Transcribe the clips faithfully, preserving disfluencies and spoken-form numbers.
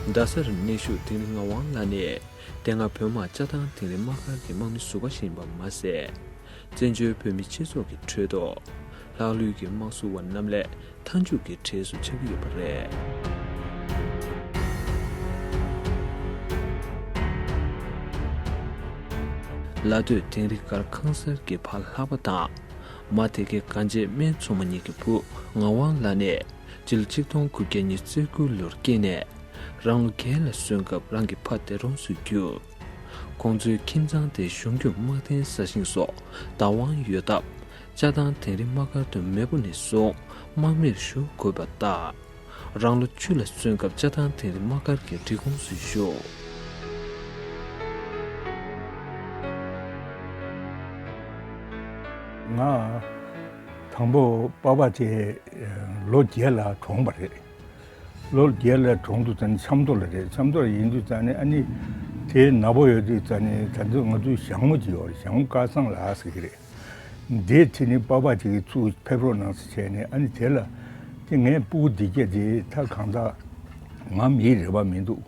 རྡ་སར་གནས་བཞུགས་དིང་རི་ངག་དབང་ལགས་ནས། དེ་སྔ་བོད་དམག་ལྕགས་ཐང་དིང་རི་དམག་སྒར་གྱི་དམག་མི་ཟུར་པ་ཞིག་ཡིན་པ་མ་ཟད། བཙན་བྱོལ་བོད་མི་སྤྱི་ཚོགས་ཀྱི་ཁྲོད་དུ། ལྷག་ལུས་ཀྱི་དམག་ཟུར་བ་རྣམས་ལས་མཐའ་མཇུག་གི་གྲས་སུ་ཆགས་ཀྱི་ཡོད་པ་རེད། ལ་སྟོད་དིང་རི་སྒར་ཁང་གསར་གྱི་ཕར་ལྷག་པ་དང་། མ་དེ་གའི་གན་རྐྱལ་སྨད་མཚོ་མོ་གཉིས་ཀྱི་བུ་ངག་དབང་ལགས་ནས། སྤྱི་ལོ་ཆིག་སྟོང་དགུ་བརྒྱ་ཉི་ཤུ་རྩ་དགུ་ལོར་སྐྱེས་ནས། རང་ལོ་བརྒྱད་ལ་སོན་སྐབས་རང་གི་ཕ་འདས་གྲོངས་སུ་གྱུར། ཁོང་ཚོའི་ཁྱིམ་ཚང་དེ་གཞུང་གི་དམག་དོན་ས་ཞིང་སོགས་བདག་དབང་ཡོད་སྟབས། ལྕགས་ཐང་དིང་རི་དམག་སྒར་དུ་མེས་པོ་ནས་བཟུང་དམག་མིར་ཞུགས་དགོས་པ་ལྟར། རང་ལོ་བཅུ་ལ་སོན་སྐབས་ལྕགས་ཐང་དིང་རི་དམག་སྒར་གྱི་སྒྲིག་ཁོངས་སུ་ཞུགས། ང་དང་པོ་པ་ཕ་དེ་ལོ་བརྒྱད་ལ་གྲོངས་པ་རེད། ལོ་བརྒྱད་ལ་གྲོངས་དུས་ཙ་ནས་ཆབ་མདོ་ལ་རེད། ཆབ་མདོ་ལ་ཡིན་དུས་ཙ་ནས་ཨ་ནི་དེ་ན་བོ་ཡོད་དུས་ཙ་ནས་ད་དུང་ང་ཚོའི་ཞང་བོ་ཅིག་ཡོད་རེད། ཞང་བོ་སྐལ་བཟང་ལགས་ཟེར་གྱི་རེད། འདི་དེ་ནི་པ་ཕ་ཅིག་གིས་ཚུར་ཕེབས་རོགས་གནང་ཟེར་བྱས་ནས། ཨ་ནི་དེ་ལ་དེ་ངའི་སྤུ་གུ་འདི་སྐད་དེ་ད་གང་ལྟར་ང་མིའི་རེ་བ་མི་འདུག་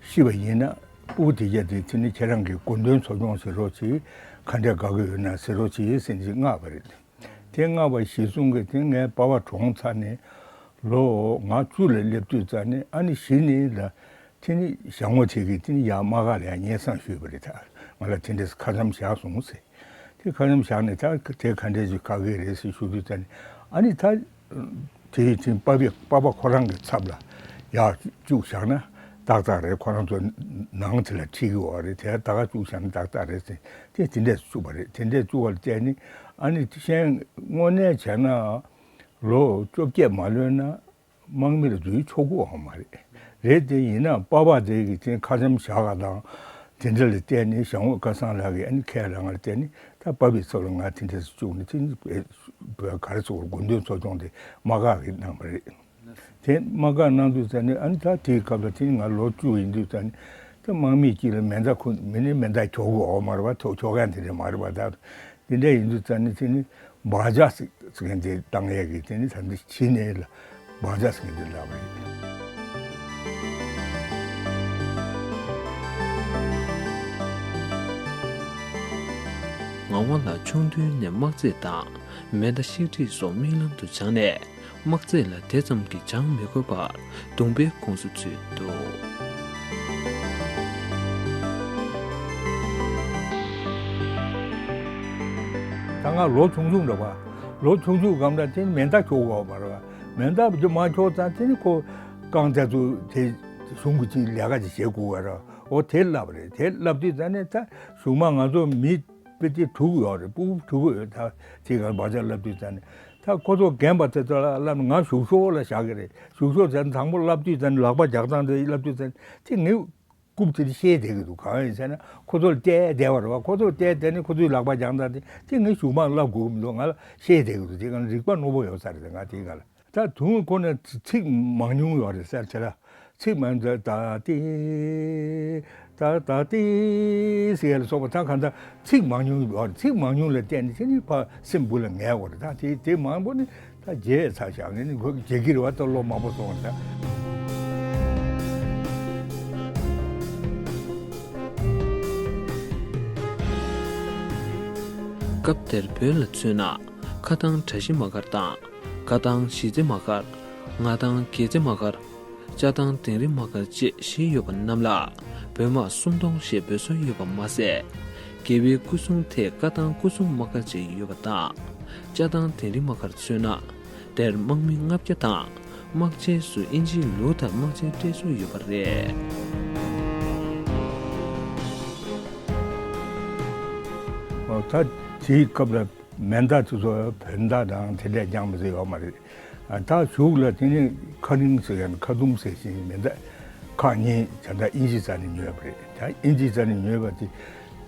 ཤི་བ་ཡིན་ན་སྤུ་གུ་འདི་སྐད་དེ་དེ་ནི་ཁྱེད་རང་གི་དགོས་འདུན་གཙོ་སྐྱོང་བྱེད་རོགས་གྱིས། ག་འདྲས་དགའ་གི་ཡོད་ན་ཟེར་རོགས་གྱིས་ཟེར་ནས་མངགས་པ་རེད། དེ་མངགས་པ་གཞིར་བཟུང་གིས་དེ་ངའི་པ་ཕ་གྲོངས་ཚར་ནས་ལོ་ང་བཅུ་ལ་སླེབས་དུས་ཙ་ནས། ཨ་ནི་གཞི་ནས་ལ་དེ་ནི་ཞང་བོ་དེ་གིས་དེ་ནི་ཡར་དམག་སྒར་ལ་ཡར་སྙན་སེང་ཞུས་པ་རེད། ད་ང་ལ་དེ་འདྲས་ཁ་འཆམ་བཞག་སོང་ཟེར། དེ་ཁ་འཆམ་བཞག་ནས་ད་དེ་ག་འདྲས་ཅིག་དགའ་གི་རེད་ཟེར་ཞུ་དུས་ཙ་ནས། ཨ་ནི་ད་དེ་དེ་པ་ཕ་པ་ཕ་ཁོ་རང་གི་ཚབ་ལ་ཡར་བཅུག་བཞག་ན་ཏག་ཏག་རེད། ཁོ་རང་ཚོ་ནང་དེ་ལ་ཁྲིད་ཀྱི་ཡོད་རེད། དེ་ད་ག་བཅུག་བཞག་ན་ཏག་ཏག་རེད་ཟེར། དེ་དེ་འདྲས་བཅུག་པ་རེད། དེ་འདྲས་བཅུག་པ་ལ་བརྟེན་ནས། ཨ་ནི་གཞན་དངོས་གནས་བྱས་ན་ལོ་བཅོ་བརྒྱད་མ་ལོན་ན་དམག་མིར་འཛུལ་ཆོག་གི་ཡོད་མ་རེད། རེད་དེ་ཡིན་ན་པ་ཕ་དེ་གིས་དེ་ཁ་འཆམ་བཞག་ག་དང་། དེ་འདྲ་ལ་བརྟེན་ནས་ཞང་བོ་སྐལ་བཟང་ལགས་ཀྱིས་ཨ་ནི་ཁས་བླངས་ལ་བརྟེན་ནས་ད་པ་ཕའི་ཚབ་ལ་ང་དེ་འདྲས་བཅུག་ནས། དེ་ག་རེ་ཟེར་དགོས། དགོས་འདུན་གཙོ་སྐྱོང་དེ་དམག་སྒར་གྱིས་གནང་བ་རེད། དེ་དམག་སྒར་གནང་དུས་ཙ་ནས། ཨ་ནི་ད་དེའི་སྐབས་ལ་དེ་ང་ལོ་བཅུ་ཡིན་དུས་ཙ་ནས། ད་དམག་མི་གཅིག་ལ་མེ་མདའ་ཁུར། མི་ནི་མེ་མདའ་འཁྱོག་གི་ཡོད་མ་རེད་པ། འཁྱོག་འཁྱོག་མཁན་དེ་འདྲ་མ་རེད་པ། ད་དེ་འདྲ་ཡིན་དུས་ཙ་ནས་དེ་ནི་བག་ཆགས་ཟེར་མཁན་དེ་བཏང་ཡས་ཀྱི། དེ་ནི་ད་འདི་ཕྱི་ནས་ལ་བག་ཆགས་ཟེར་མཁན་དེ་ལབ་པ་རེད། ངག་དབང་ལགས་ཆུང་དུས་ནས་དམག་རྩེད་དང་མེ་མདའ་ཤིག་འཁྲིད་སོགས་རྨི་ལམ་དུ་སྦྱངས་ནས། དམག་རྩེད་ལ་དེ་ཙམ་གྱིས་སྦྱང་མི་དགོས་པར་གདུང་པའི་ཁོངས་སུ་ཚུད་འདུག་ད་ང་ལོ་ཆུང་ཆུང་འདྲ་བ། ལོ་ཆུང་ཆུང་སྒང་ལ་དེ་ནི་མེ་མདའ་འཁྱོག་གི་ཡོད་མ་རེད་པ། མེ་མདའ་དེ་མར་འཁྱོག་ཙང་། དེ་ནི་ཁོ་རྐང་རྩེད་དུ་དེ་གཞུང་གི་ཅིག་ལས་ཀ་ཅིག་བྱེད་དགོས་པ་རེད། འོ་དེ་ལབ་པ་རེད། དེ་ལབ་དུས་ཙ་ནས་ད་གཞུག་མ་ང་ཚོ་མི་དཔེ་དེ་དྲུག་ཡོད་རེད། སྤུ་གུ་དྲུག་ཡོད། ད་དེ་གར་བག་ཆགས་ལབ་དུས་ཙ་ནས། ད་ཁོ་ཚོ་རྒན་པ་དེ་ཚོ་ལ་ལབ་ན་ང་གཞུག་ཤོག་ལ་བཞག་གི་རེད། གཞུག་ཤོག་ཟེར་ན་དང་པོ་ལབ་དུས་ཙ་ནས། ལག་པ་རྒྱག་སྟངས་དེ་ལབ་དུས་ཙ་ནས་དེ་ངའི་རྐུབ་དེ་དེ་བཤལ་བསྡད་ཀྱི་འདུག་གང་ཡིན་ཟེར་ན་ཁོ་ཚོ་ལ་བལྟས་བསྡད་པ་རེད་པ། ཁོ་ཚོ་ལ་བལྟས་བསྡད་ནས་ཁོ་ཚོའི་ལག་པ་རྒྱག་སྟངས་དེ་དེ་ངའི་གཞུག་མ་ལབ་དགོས་ཀྱི་མི་འདུག་ང་ལ་བཤལ་བསྡད་ཀྱི་འདུག་དེ་ག་རིག་པ་རྣོ་པོ་ཡོད་ས་རེད། ང་དེའི་སྒང་ལ། ད་དུང་ཁོ་ནས་ཚིག་མང་ཉུང་ཡོད་རེད་ཟེར་དེ་ལ། ཚིག་མང་ད་ད་ཏི་ད་ད་ཏི་ཟེར་ལ་སོགས་པ། ད་གང་ལྟར་ཚིག་མང་ཉུང་ཡོད་རེད། ཚིག་མང་ཉུང་ལ་བརྟེན་ནས་དེ་ནི་ཕར་སེམས་སྦུག་ལ་ངལ་བ་རེད། ད་དེ་དེ་མང་པོ་ནི་ད་བརྗེད་ཚར་བཞག་ངས་ནི་ཁོ་བརྗེད་ཀྱི་རེད་པ། ད་ལོ་མང་པོ་སོང་བ་ད། སྐབས་དེར་བོད་ལ་མཚོན་ན། ཁ་ཐང་གྲྭ་བཞི་དམག་སྒར་དང་། ཁ་ཐང་གཞིས་རྩེ་དམག་སྒར། མངའ་ཐང་རྒྱལ་རྩེ་དམག་སྒར། ལྕགས་ཐང་དིང་རི་དམག་སྒར་བཅས་བཞི་ཡོད་པ་རྣམས་ལ་བོད་དམག་སུམ་སྟོང་ཞེས་འབོད་སྲོལ་ཡོད་པ་མ་ཟད། རྒྱལ་བའི་སྐུ་སྲུང་ཐད་ཁ་ཐང་སྐུ་སྲུང་དམག་སྒར་བཅས་ཡོད་པ་དང་། ལྕགས་ཐང་དིང་རི་དམག་སྒར་མཚོན་ན། དེར་དམག་མི་ལྔ་བརྒྱ་དང་། དམག་ཆས་སུ་དབྱིན་ཇིའི་ལུགས་ལྟར་དམག་ཆས་སྤྲས་སྲོལ་ཡོད་པ་རེད། ད་དེའི་སྐབས་ལ་མེ་མདའ་དེ་ཚོ་བོད་མདའ་དང་དེ་འདྲས་རྐྱང་མ་ཟད་ཡོད་མ་རེད། ད་གཞུག་ལ་དེ་ནི་ཁ་རིང་ཟེར་མཁན། ཁ་ཐུམ་ཟེར་བཞིན་མེ་མདའ་ཁག་གཉིས་ད་ལྟ་དབྱིན་ཇི་རྩ་ནས་ཉོས་པ་རེད། ད་དབྱིན་ཇི་རྩ་ནས་ཉོས་པ་དེ་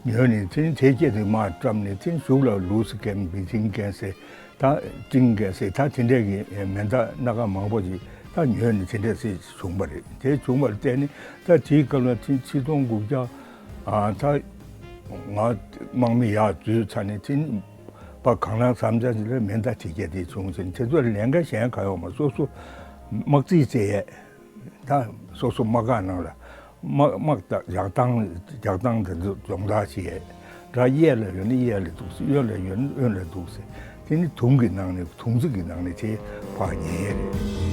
ཉོས་ནས་དེ་ནི་དེ་སྐད་དུ་མར་བཀྲམ་ནས། དེ་ནི་གཞུག་ལ་ལུའུ་སི་ཀན་བི་ཐིང་ཀན་ཟེར། ད་ཀྲིང་ཀན་ཟེར། ད་དེ་འདྲས་ཀྱི་མེ་མདའ་སྣ་ཁ་མང་པོ་ཞིག་ད་ཉོས་ནས་དེ་འདྲས་ཟེར་བྱུང་བ་རེད། དེ་བྱུང་བར་བརྟེན་ནས་ད་དེའི་སྐབས་ལ་དེ་ཆིག་སྟོང་དགུ་བརྒྱ། ཨ། ད་ང་དམག་མི་ཡར་འཛུལ་ཚར་ནས་དེ་ནི་པ་གང་ལ་བསམ་འཆར་ཞིག་ལ་མེ་མདའ་དེ་སྐད་དེ་བྱུང་ཟིན། དེ་ཚོ་ལས་འགན་གཞན་གང་ཡོད་མ། སོ་སོ་དམག་རྩིས་རྩེ་ཡས། ད་སོ་སོ་དམག་སྒར་ནང་ལ་དམག་དམག་རྒྱག་སྟངས་རྒྱག་སྟངས་དེ་ཚོ་སྦྱོང་བརྡར་བྱེད། དགྲ་གཡས་ལ་ཡོད་ན་གཡས་ལ་འདུག་ཟེར། གཡོན་ལ་ཡོད་ན་གཡོན་ལ་འདུག་ཟེར། དེ་ནི་དུང་གི་ནང་ནས་དུང་རྩི་གི་ནང་ནས་དེ་ཕར་ཉན་ཡས་རེད།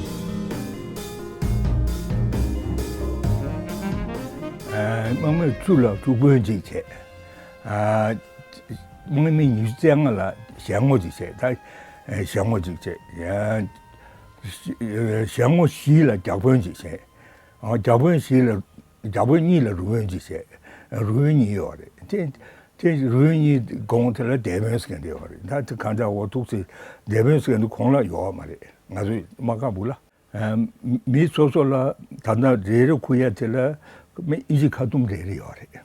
ཨ། དམག་མི་བཅུ་ལ་བཅུ་དཔོན་གཅིག་བྱས། ཨ། དམག་མི་ཉི་ཤུ་རྩ་ལྔ་ལ་ཞལ་ངོ་གཅིག་བྱས། ད་ཞལ་ངོ་གཅིག་བྱས། ཡ། ཞལ་ངོ་བཞི་ལ་བརྒྱ་དཔོན་གཅིག་བྱས། ཨ། བརྒྱ་དཔོན་བཞི་ལ་བརྒྱ་དཔོན་གཉིས་ལ་རུ་དཔོན་གཅིག་བྱས། རུ་དཔོན་གཉིས་ཡོད་རེད། དེ་དེ་རུ་དཔོན་གཉིས་གོང་དེ་ལ་སྡེ་དཔོན་ཟེར་མཁན་དེ་ཡོད་རེད། ད་དེ་གང་ལྟར་འོ་ཐུག་ཚེ་སྡེ་དཔོན་ཟེར་མཁན་དེ་གོང་ལ་ཡོད་མ་རེད། ང་ཚོའི་དམག་སྒར་བུ་ལ། ཨ། མི་སོ་སོ་ལ་ད་ལྟ་རེ་རེ་འཁུར་ཡ་དེ་ལ་མི་ཨིན་ཇི་ཁ་ཐུམ་རེ་རེ་ཡོད་རེད།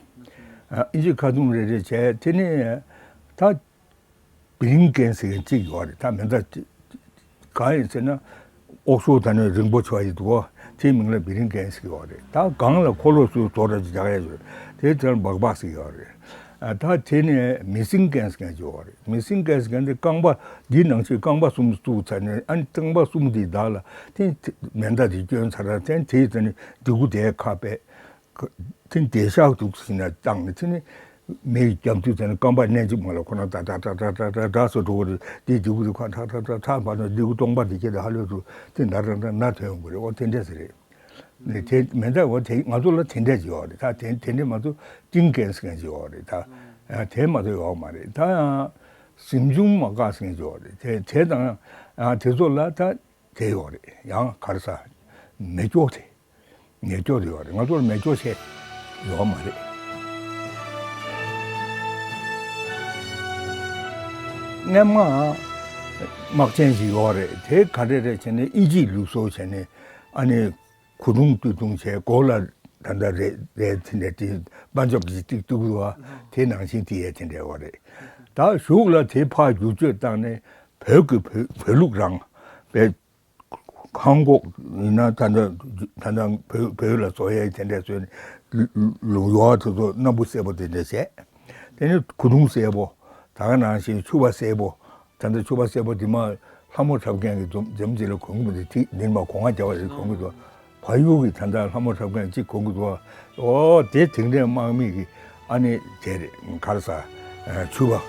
ཨ། ཨིན་ཇི་ཁ་ཐུམ་རེ་རེ་བྱས། དེ་ནས་ད་བི་ལིང་ཀན་ཟེར་མཁན་གཅིག་ཡོད་རེད། ད་མེ་མདའ་གཅིག་གང་ཡིན་ཟེར་ན། ཨོག་ཤོག་ད་ནི་རིང་པོ་ཆགས་ཡི་འདུག་གོ། དེའི་མིང་ལ་བི་ལིང་ཀན་ཟེར་གྱི་ཡོད་རེད། ད་སྒང་ལ་འཁོར་ལོ་ཚོས་རྡོ་འདྲ་ཅིག་རྒྱག་ཡ་ཡོད་རེད། དེའི་དེར་སྦག་སྦག་ཟེར་གྱི་ཡོད་རེད། ཨ། ད་དེ་ནས་མི་སིང་ཀན་ཟེར་མཁན་ཅིག་ཡོད་རེད། མི་སིང་ཀན་ཟེར་མཁན་དེ་རྐང་པ་འདི་ནང་བཞིན་རྐང་པ་གསུམ་བཙུགས་ཚར་ནས། ཨ་ནི་རྐང་པ་གསུམ་དེའི་བདག་ལ་དེ་མེ་མདའ་དེ་བསྐྱོན་ཚར་ར། དེ་དེའི་དེ་ནི་སྡེ་དགུ་དེའི་ཁ་པས། དེ་འདས་ཤག་འདུག་ཟིན་ན་བཏང་ནས། དེ་ནི་མེ་ཡི་རྒྱབ་མདུད་དེ་ནི་རྐང་པ་མནན་གཅིག་མ་ལ་ཁོ་ན་ཏག་ཏག་ཏག་ཏག་ཏག་ཏག་ཏག་སུ་འགྲོ་གི་རེད། དེ་སྡེ་དགུ་དེ་ཁ་ཁྲག་ཁྲག་ཁྲག་ཁྲག་བར་ན་སྡེ་དགུ་སྟོང་པ་དེ་སྐྱེ་དེ་ཧ་ལས་སུ་དེ་འདར་འདར་འདར་འདར་ཐོན་ཡོང་གི་རེད། འོ་དེ་འདྲས་ཟེར་རེད། ནས་དེ་མེ་མདའ་འོ་དེ་ང་ཚོ་ལ་དེ་འདྲས་ཅིག་ཡོད་རེད། ད་དེ་དེ་འདྲས་མ་གཏོགས་ཏིང་ཀན་ཟེར་མཁན་ཅིག་ཡོད་རེད། ད་ཨ། དེ་མ་གཏོགས་ཡོད་མ་རེད། ད་ཡང་གཟིམ་ཆུང་དམག་སྒར་ཟེར་མཁན་ཅིག་ཡོད་རེད། དེ་དེ་དང་ཨ། དེ་ཚོ་ལ་ད་དེ་ཡོད་རེད། ཡང་ག་རེ་ཟ། མེ་སྒྱོགས་དེ། མེ་སྒྱོགས་དེ་ཡོད་རེད། ང་ཚོར་མེ་སྒྱོགས་བྱས་ཡོད་མ་རེད། སྔན་མ་དམག་ཆེན་ཞིག་ཡོད་རེད། དེ་ག་རེ་རེད་བྱས་ནས་ཨིན་ཇིའི་ལུགས་སྲོལ་བྱས་ནས། ཨ་ནི་གུ་དུང་སྟུད་དུང་བྱས། མགོ་ལ་ད་ལྟ་རེད་རེད་དེ་འདྲ་དེ་དཔའ་འཇོག་གི་ཏིག་ཏུག་བ་དེ་ནང་བཞིན་དེ་ཡས་དེ་འདྲ་ཡོད་རེད། ད་གཞུག་ལ་དེ་ཕར་བསྒྱུར་བཅོས་བཏང་ནས་བོད་ཀྱི་བོད་བོད་ལུགས་རང་བའི་ཁང་གོག་ཡིན་ན་ད་ལྟ་ད་ལྟ་བོད་བོད་ལ་བཟོ་ཡས་དེ་འདྲས་བཟོས་ནས། ལུང་ཡོག་དེ་ཚོ་སྣ་བུག་སེར་པོ་དེ་འདྲས་བྱས། དེ་ནས་གུ་དུང་སེར་པོ། ད་ག་ནང་བཞིན་ཕྱུ་པ་སེར་པོ། ད་ལྟ་ཕྱུ་པ་སེར་པོ་དེ་མ་ལྷ་མོ་འཁྲབ་མཁན་གྱི་འཛོམས་འཛོམས་ཅིག་ལ་གོན་གྱི་མི་འདུག་དེ་འདི་མ་གོང་ང་རྒྱབ་པ་རེད་གོན་གྱི་འདུག་ཕ་ཡུལ་གྱི་ད་ལྟ་ལྷ་མོ་འཁྲབ་མཁན་གཅིག་གོན་གྱི་འདུག་ཨོ་དེ་དེང་རབས་དམག་མི་གི་ཨ་ནི་དེ་རེད། ག་རེ་ཟ། ཕྱུ་པ།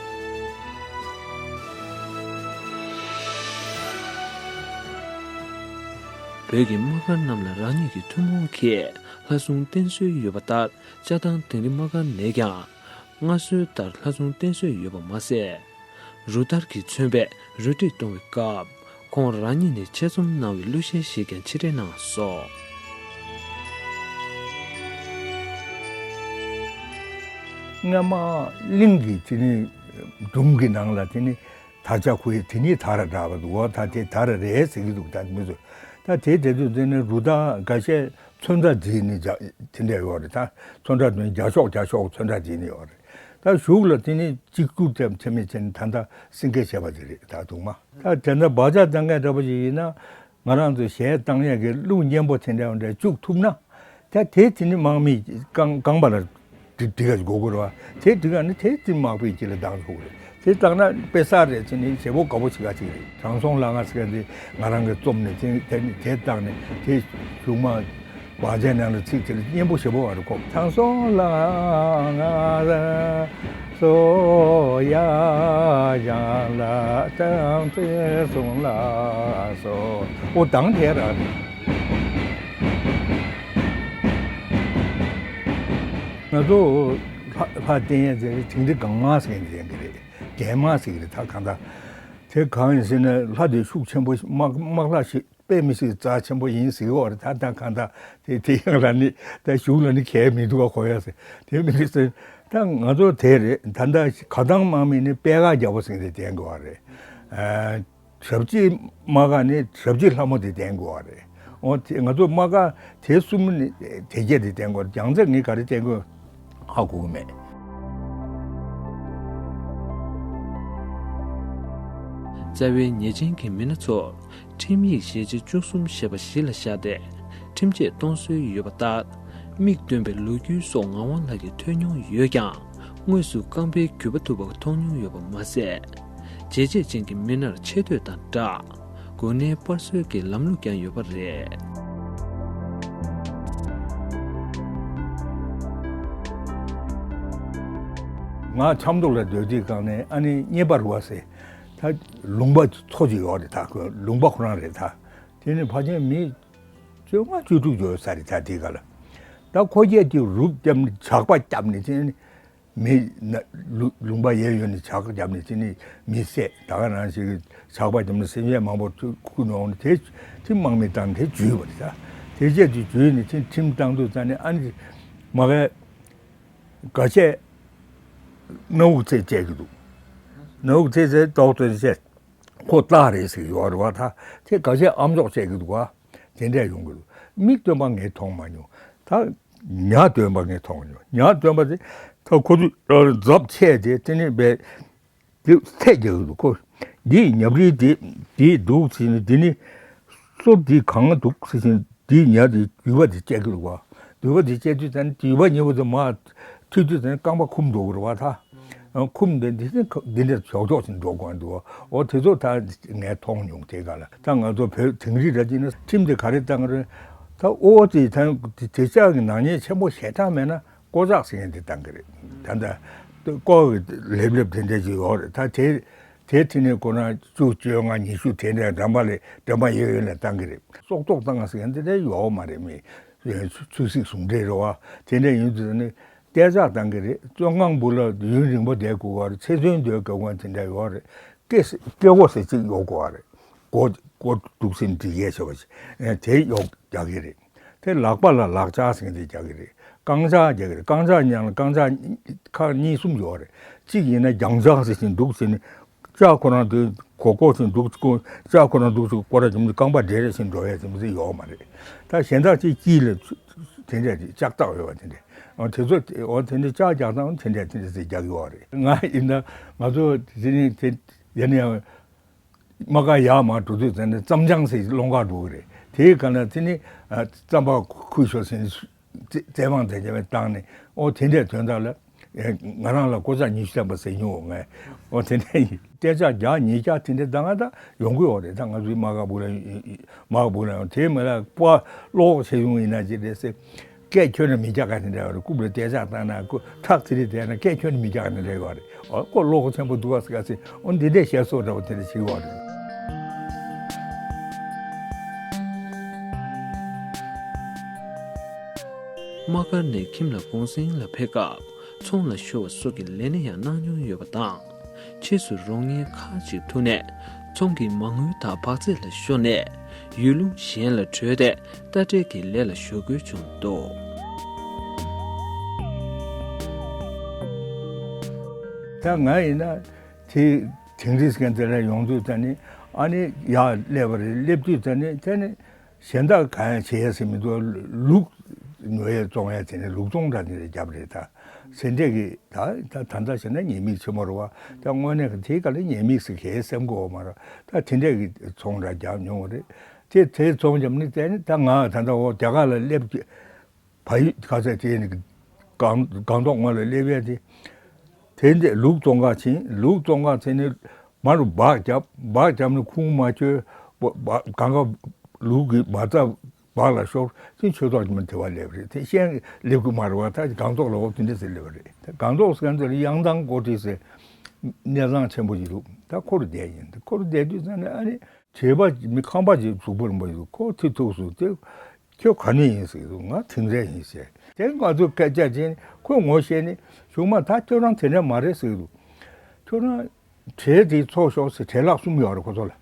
བོད་ཀྱི་དམག་སྒར་རྣམས་ལ་རང་ཉིད་ཀྱི་ཐུན་མོང་གིས་ལྷ་སྲུང་བསྟེན་སྲོལ་ཡོད་པ་ལྟར། ལྕགས་ཐང་དིང་རི་དམག་སྒར་ནས་ཀྱང་སྔར་སྲོལ་ལྟར་ལྷ་སྲུང་བསྟེན་སྲོལ་ཡོད་པ་མ་ཟད། རུ་སྟར་གྱིས་མཚོན་པའི་རུ་སྒྲིག་གཏོང་བའི་སྐབས། ཁོང་རང་ཉིད་ནས་ཆེད་རྩོམ་གནང་བའི་གླུ་གཞས་ཤིག་ཀྱང་ཕྱིར་སྤྲད་གནང་སོང་། སྔ་མ་གླིང་གི་དེ་ནི་སྒྲུང་གི་ནང་ལ་དེ་ནི་དར་ལྕོག་ཁུ་ཡི་དེ་ཉིད་དར་འདྲ་བ་འདུག་འོ་ད་དེ་དར་རེད་ཟེར་གྱི་འདུག་ད་མི་ཚོས་ད་དེ་དེ་དུས་དེ་ནི་རུ་སྟར་འགའ་ཤས་ཚོན་ཁྲ་བྲིས་ནས་རྒྱ་དེ་འདྲ་ཡོད་རེད། ད་ཚོན་ཁྲ་དེ་ནི་རྒྱ་ཤོག་རྒྱ་ཤོག་ཚོན་ཁྲ་བྲིས་ནས་ཡོད་རེད། ད་གཞུག་ལ་དེ་ནི་གཅིག་གྱུར་དེ་ཚད་མེད་ཅན་ད་ལྟ་སེང་གེ་བྱས་པ་དེ་རེད། ད་འདུག་མ་ད་དེ་འདྲ་སྦག་ལྕག་བཏང་མཁན་འདྲ་པོ་ཞིག་ཡིན་ན། ང་རང་ཚོ་གཞས་བཏང་ཡག་གི་གླུ་སྙན་པོ་དེ་འདྲ་འདྲ་བཅུག་ཐུབ་ན། ད་དེ་དེ་ནི་དམག་མིས་རྐང་རྐང་པ་ལ་འགྲིག་འགྲིག་ག་དགོས་དགོས་རེད་བ། དེ་འགྲིག་ག་ནི་དེ་དེ་དམག་པའི་རྗེས་ལ་འདང་ཐུབ་རེད། དེ་བཏང་ན་དཔེ་གསར་རེད་ཟེར་ནས་བྱེད་པོ་དགའ་པོ་བྱེད་ག་ཅིག་རེད། དྲང་སྲོང་ལྷ་ང་ཟེར་མཁན་དེ་ང་རང་གིས་རྩོམ་ནས་དེ་དེ་དེ་བཏང་ནས་དེ་གཞུག་མ་བང་ཆེན་ནང་ལ་ཚིག་དེ་ལ་སྙན་པོ་ཞེ་པོ་བ་རེད་ཁོ། དྲང་སྲོང་ལྷ་ང་སོ་ཡ་ཡང་ལ་དྲང་ཚེ་སོང་ལ་སོ། ཨོ་དང་དེ་ར་རེད། ང་ཚོ་ལྷ་ལྷ་བསྟེན་ཡས་དེ་དིང་རི་གང་མ་ཟེར་མཁན་དེ་ཡང་གི་རེད། རྒྱན་མ་ཟེར་གི་རེད། ད་གང་ལྟར་དེ་གང་ཡིན་ཟེར་ན་ལྷ་དེ་ཤུགས་ཆེན་པོ་དམག་དམག་ལྷ་ཞིག་དཔེ་མི་སྲིད་རྩ་ཆེན་པོ་ཡིན་ཟེར་གི་ཡོད་རེད། ད་ད་གང་ལྟར་དེ་དེ་ཡང་ལ་ནི་ད་གཞུག་ལ་ནི་གལ་མི་འདུག་ག་གོ་ཡ་ཟེར་དེ་མི་འདུག་ཟེར། ད་ང་ཚོ་དེ་རེད། ད་ད་ག་དང་དམག་མི་ནི་པད་དཀར་རྒྱལ་པོ་ཟེར་མཁན་དེ་བསྟེན་དགོས་པ་རེད། ཨ། ཞབས་ཕྱི་དམག་སྒར་ནི་ཞབས་ཕྱི་ལྷ་མོ་དེ་བསྟེན་དགོས་པ་རེད། འོ་དེ་ང་ཚོ་དམག་སྒར་དེ་གསུམ་ནི་དེ་རྒྱས་དེ་བསྟེན་དགོས། རྒྱལ་རྩེ་ངས་ག་རེ་བསྟེན་དགོས་ཧ་གོ་གི་མེད། རྩ་བའི་ཉེས་ཅན་གྱི་མི་སྣ་ཚོར་ཁྲིམས་ཡིག་ཞལ་ལྕེ་བཅུ་གསུམ་ཞེས་པ་གཞི་ལ་བཞག་སྟེ་ཁྲིམས་ཆད་གཏོང་སྲོལ་ཡོད་པ་ལྟར། མིག་སྟོན་པའི་ལོ་རྒྱུས་སོགས་ངག་དབང་ལགས་ཀྱིས་ཐོས་མྱོང་ཡོད་ཀྱང་། དངོས་སུ་རྐང་པའི་རྒྱུད་པ་ཐུབ་པ་མཐོང་མྱོང་ཡོད་པ་མ་ཟད། བྱས་རྗེས་ཅན་གྱི་མི་སྣར་ཆེ་བསྟོད་དང་སྦྲགས། གོ་གནས་སྤར་སྲོལ་གྱི་ལམ་ལུགས་ཀྱང་ཡོད་པ་རེད། ང་ཆབ་མདོ་ལ་སྡོད་དུས་སྒང་ནས་ཨ་ནི་གཉེར་པ་རུ་བ་ཟེར། ད་ལུང་པ་ཚོ་ཅིག་ཡོད་རེད། ད་ཁོ་ལུང་པ་ཁོ་རང་རེད། ད་དེ་ནི་ཕལ་ཆེར་མི་བཅོ་ལྔ་བཅུ་དྲུག་ཡོད་ས་རེད། ད་དེ་ག་ལ་ད་ཁོ་རྒྱལ་གྱི་རུབ་བརྒྱབ་ནས་ཇག་པ་བརྒྱབ་ནས་དེ་ནི་མི་ན་ལུ་ལུང་པ་གཡས་གཡོན་ནས་ཇག་བརྒྱབ་ནས་དེ་ནི་མི་བསད། ད་ག་རང་ཞིག་ཇག་པ་བརྒྱབ་ནས་སེམས་ཅན་མང་པོ་ཁུ་ཁུ་ནོང་ནས་དེ་དེ་དམག་མི་བཏང་དེ་འཇུས་པ་རེད། ད་དེ་རྗེས་དེ་འཇུས་ནས་དེ་ཁྲིམས་བཏང་དུས་ཙང་ནས་ཨ་ནི་མ་གའི་ག་ཆད་སྣ་བུག་ཚེ་བཅད་ཀྱི་འདུག་སྣ་བུག་ཚེ་ཚེ་ཏོག་ཏོ་བཅད་ཁོ་སྟག་རེད་ཟེར་གྱི་ཡོད་རེད་བ། ད་དེ་ག་ཆད་ཨམ་ཅོག་བཅད་ཀྱི་འདུག་བ། དེ་འདྲས་ཡོང་གི་འདུག་མིག་སྟོན་པ་ངས་མཐོང་མ་མྱོང་། ད་ཉ་སྟོན་པ་ངས་མཐོང་མྱོང་། ཉ་སྟོན་པ་དེ་ད་ཁོ་ཚོས་འཛབ་ཆས་དེ་དེ་ནས་བས་དེ་ཚད་རྒྱག་གི་འདུག་ཁོ་འདིས་ཉ་རིལ་དེ་དེ་འདུག་ཟེར་ནས་དེ་ནི་སོར་དེ་གང་འདུག་ཟེར་ཞིང་དེའི་ཉ་དེ་རྒྱུས་པ་དེ་བཅད་ཀྱི་འདུག་བ། རྒྱུས་པ་དེ་བཅད་དུས་ཙང་ནས་རྒྱུས་པ་ཉེ་བོ་དེ་མར་ཐུག་དུས་ཙང་ནས་རྐང་པ་འཁུམ་འགྲོ་གི་རེད་བ། ད་འཁུམ་དེ་འདི་འདི་འདྲ་ཆོག་ཆོག་ཅིག་འགྲོ་དགོས་འདུག་འོ་དེ་ཚོ་ད་ངས་མཐོང་མྱོང་། དེ་ག་ལ་ད་ང་ཚོ་བོད་དིང་རི་ར་ཅིག་ན་ཁྲིམས་དེ་ག་རེ་བཏང་གི་རེད། ད་ཨོ་དེ་ད་དེ་ལྕགས་ཀྱི་ནག་ཉེས་ཆེན་པོ་ཞེ་དྲག་མེད་ན། ཀོ་ཅག་ཟེར་མཁན་དེ་བཏང་གི་རེད། ད་ལྟ་ཀོ་གི་ལེབ་ལེབ་དེ་འདྲ་ཅིག་ཡོད་རེད། ད་དེ་དེ་དེ་ནས་ཁོ་རང་བཅུ་བཅོ་ལྔ་ཉི་ཤུ་དེ་འདྲ་འགྲམ་པ་ལས་འགྲམ་པ་ཡོད་ཡོད་ལ་བཏང་གི་རེད། སྲོག་ཐོག་བཏང་ཟེར་མཁན་དེ་འདྲ་ཡོད་མ་རེད། མི་ཚོས་ཚིག་ཟུང་འབྲེལ་རེད་བ། དེ་འདྲ་ཡིན་དུས་ནི་ཏེ་ཅག་བཏང་གི་རེད། བཙོན་ཁང་བུ་ལ་ཡུན་རིང་པོ་བསྡད་དགོས་བ་རེད། ཚེ་བཙོན་སྡོད་དགོས་བ་དེ་འདྲ་ཡོད་རེད། སྐེ་སྐེ་བོ་ཟེར་གཅིག་ཡོད་དགོས་བ་རེད། མགོ་མགོ་འདུག་སེ་འདི་གས་བྱས་པ་ཞིག་དེ་གཡོག་རྒྱག་གི་རེད། དེ་ལག་པ་ལ་ལག་ལྕགས་ཟེར་མཁན་དེ་རྒྱག་གི་རེད། རྐང་ལྕགས་རྒྱག་གི་རེད། རྐང་ལྕགས་ཉག་ལ་རྐང་ལྕགས་ཁག་གཉིས་གསུམ་ཡོད་རེད། གཅིག་ཡིན་ན་རྒྱང་ལྕགས་ཟེར་བཞིན་འདུག་ཟེར་ནས་ལྕགས་ཁོ་རང་དེ་གོག་གོག་ཟེར་འདུག་ལྕགས་ཁོ་རང་འདུག་ཟེར་སྐོར་ར་འཇོམས་ཏེ་རྐང་པ་འདྲེ་རེ་ཟེར་འགྲོ་ཡ་དེ་མི་ཚེ་ཡོད་མ་རེད། ད་གཞན་དག་ཅིག་དཀྱིལ་ལ་དེ་འདྲ་ལྕགས་ཐག་ཡོད་པ་དེ་འདྲ་དེ་ཚོ་འོ་དེ་འདྲ་ལྕགས་རྒྱག་སྟངས་དེ་འདྲ་དེ་འདྲ་ཟེར་རྒྱག་གི་ཡོད་རེད། ང་ཡིན་ན་ང་ཚོ་དེ་ནི་དེ་ཡིན་ན་ཡང་། དམག་སྒར་ཡར་མར་འགྲོ་དུས་ཙམ་ནས་རྩམ་བྱང་ཟེར་སློང་གར་འགྲོ་གི་རེད། དེའི་སྒང་ལ་དེ་ནི་རྩམ་པ་ཁུར་ཤོག་ཟེར་ནས་རྩེད་མང་དེ་འདྲ་བཏང་ནས་ཨོ་དེ་འདྲའི་དོན་དག་ལ་ང་རང་ལ་ཀོ་ཅག་ཉི་ཤུ་ཐམ་པ་ཟེར་མྱོང་ངས། ཨོ་དེ་འདྲ་ཡིན། ཏེ་ཅག་བརྒྱ་ཉིས་བརྒྱ་དེ་འདྲ་ད་ང་ད་ཡོང་གི་ཡོད་རེད། ད་ང་ཚོའི་དམག་སྒར་བུ་ལ་དམག་སྒར་བུ་ལ་ཡོང་དེ་མི་ལ་པ་ཀློག་བྱེད་ཡོང་ཡིན་ན་ཅི་རེད་ཟེར། སྐད་ཁྱོན་ནས་མི་རྒྱག་ག་ནི་འདྲ་བ་རེད། རྐུབ་ལ་ཏེ་ཅག་བཏང་ན་རྐུ་ཁྲག་ཚི་རི་བསྡད་ན་སྐད་ཁྱོན་ནས་མི་རྒྱག་ག་ནི་འདྲ་བ་རེད། ཨོ་ཁོ་བློ་ཁོག་ཆེན་པོ་འདུག་ག་ཟེར་ག་ཟེར། ཨོ་འདི་འདྲས་བཤད་སྲོལ་འདྲ་བོ་དེ་འདྲ་ཞིག་ཡོད་རེད། དམག་སྒར་ནས་ཁྱིམ་ལ་གུང་སེང་ལ་ཕེབས་སྐབས་ཚོང་ལ་ཤོར་བ་སོགས་ཀྱི་ལས་སྣེ་ཡང་གནང་མྱོང་ཡོད་པ་དང་། ཕྱིས་སུ་རོགས་ངན་ཁག་ཅིག་ཐུག་ནས་ཚོང་གི་མ་དངུལ་དག་བག་ཚད་ལ་ཤོར་ནས་ཡུལ་ལུང་གཞན་ལ་བྲོས་ཏེ་རྟ་དྲེལ་གྱི་ལས་ལ་ཞུགས་དགོས་བྱུང་འདུག་ད་ང་ཡིན་ན་དེ་དིང་རི་སི་ཀན་དེ་ལ་ཡོང་དུས་ད་ནི་ཨ་ནི་ཡར་སླེབས་པ་རེད། སླེབས་དུས་ད་ནི་དེ་ནི་གཞན་དག་གང་ཡང་བྱེད་ཡ་ཟེར་མི་འདུག་ལུག་ཉོ་ཡ་བཙོང་ཡ་དེ་ནི་ལུག་བཙོང་འདྲ་དེ་འདྲ་བརྒྱབ་རེད། ད་ཟེར་འདྲས་ཀྱི་ད་ད་ད་ལྟ་བྱས་ན་ཉེས་དམིགས་ཆེན་མོ་རེད་བ། ད་དངོས་གནས་ཀྱི་དེའི་སྐབས་ལ་ཉེས་དམིགས་ཟེར་གའི་སེམས་གོ་བ་མ་རེད། ད་དེ་འདྲས་ཀྱི་ཚོང་འདྲ་བརྒྱབ་མྱོང་བ་རེད། དེ་དེ་ཚོང་བརྒྱབ་ནི་དེ་ནི་ད་ང་ད་ལྟ་འོ་རྒྱ་གར་ལ་སླེབས་ཀྱི་ཕ་ཡུལ་ག་ཚད་དེ་ནི་སྒང་སྒང་ཏོག་ངོས་ལ་སླེབས་ཡས་དེ། དེ་འདྲས་ལུག་བཙོང་ག་ཕྱིན། ལུག་བཙོང་ག་ཕྱིན་ནས་མ་རུ་སྦག་བརྒྱབ། སྦག་བརྒྱབ་ནས་ཁུངས་མ་འཁྱོལ། སྦག་སྦག་གང་ག་ལུག་གི་མ་རྩ་སྦག་ལ་ཤོར། དེ་ཆོས་ཐོག་ཅིག་མ་དེ་བ་སླེབས་རེད། དེ་ཤེས་སླེབས་གི་མ་རེད་བ། ད་སྒང་ཏོག་ལ་འོ་དེ་འདྲས་ཟེར་སླེབས་པ་རེད། ད་སྒང་ཏོག་ཟེར་མཁན་དེ་ལ་གཡང་ཐང་ཀོ་ཊི་ཟེར་གནས་ཚང་ཆེན་པོ་ཅིག་འདུག་ད་ཁོ་རུ་བསྡད་ཡིན། ད་ཁོ་རུ་བསྡད་དུས་ཙམ་ནས་ཨ་ནི་བྱེས་པ་མི་ཁམས་པ་ཅིག་གཟུགས་པོ་རིང་པོ་ཅིག་འདུག་ཁོ་ཐུག་ཐུག་སུ་དེ། ཁྱོད་ག་ནས་ཡིན་ཟེར་གྱི་འདུག་ང་དིང་རི་ཡིན་ཟེར། དེ་ང་ཚོ་སྐད་ཆ་དྲིས། ཁོས་ངོ་ཤེས་ནས་གཞུག་མ་ད་ཁྱོད་རང་དེ་འདྲ་མ་རེད་ཟེར་གྱི་འདུག་ཁྱོད་རང་དྲེལ་དེ་འཚོ་ཤོག་ཟེར། དྲེལ་ལག་གསུམ་ཡོད་རེད་ཁོ་ཚོ་ལ།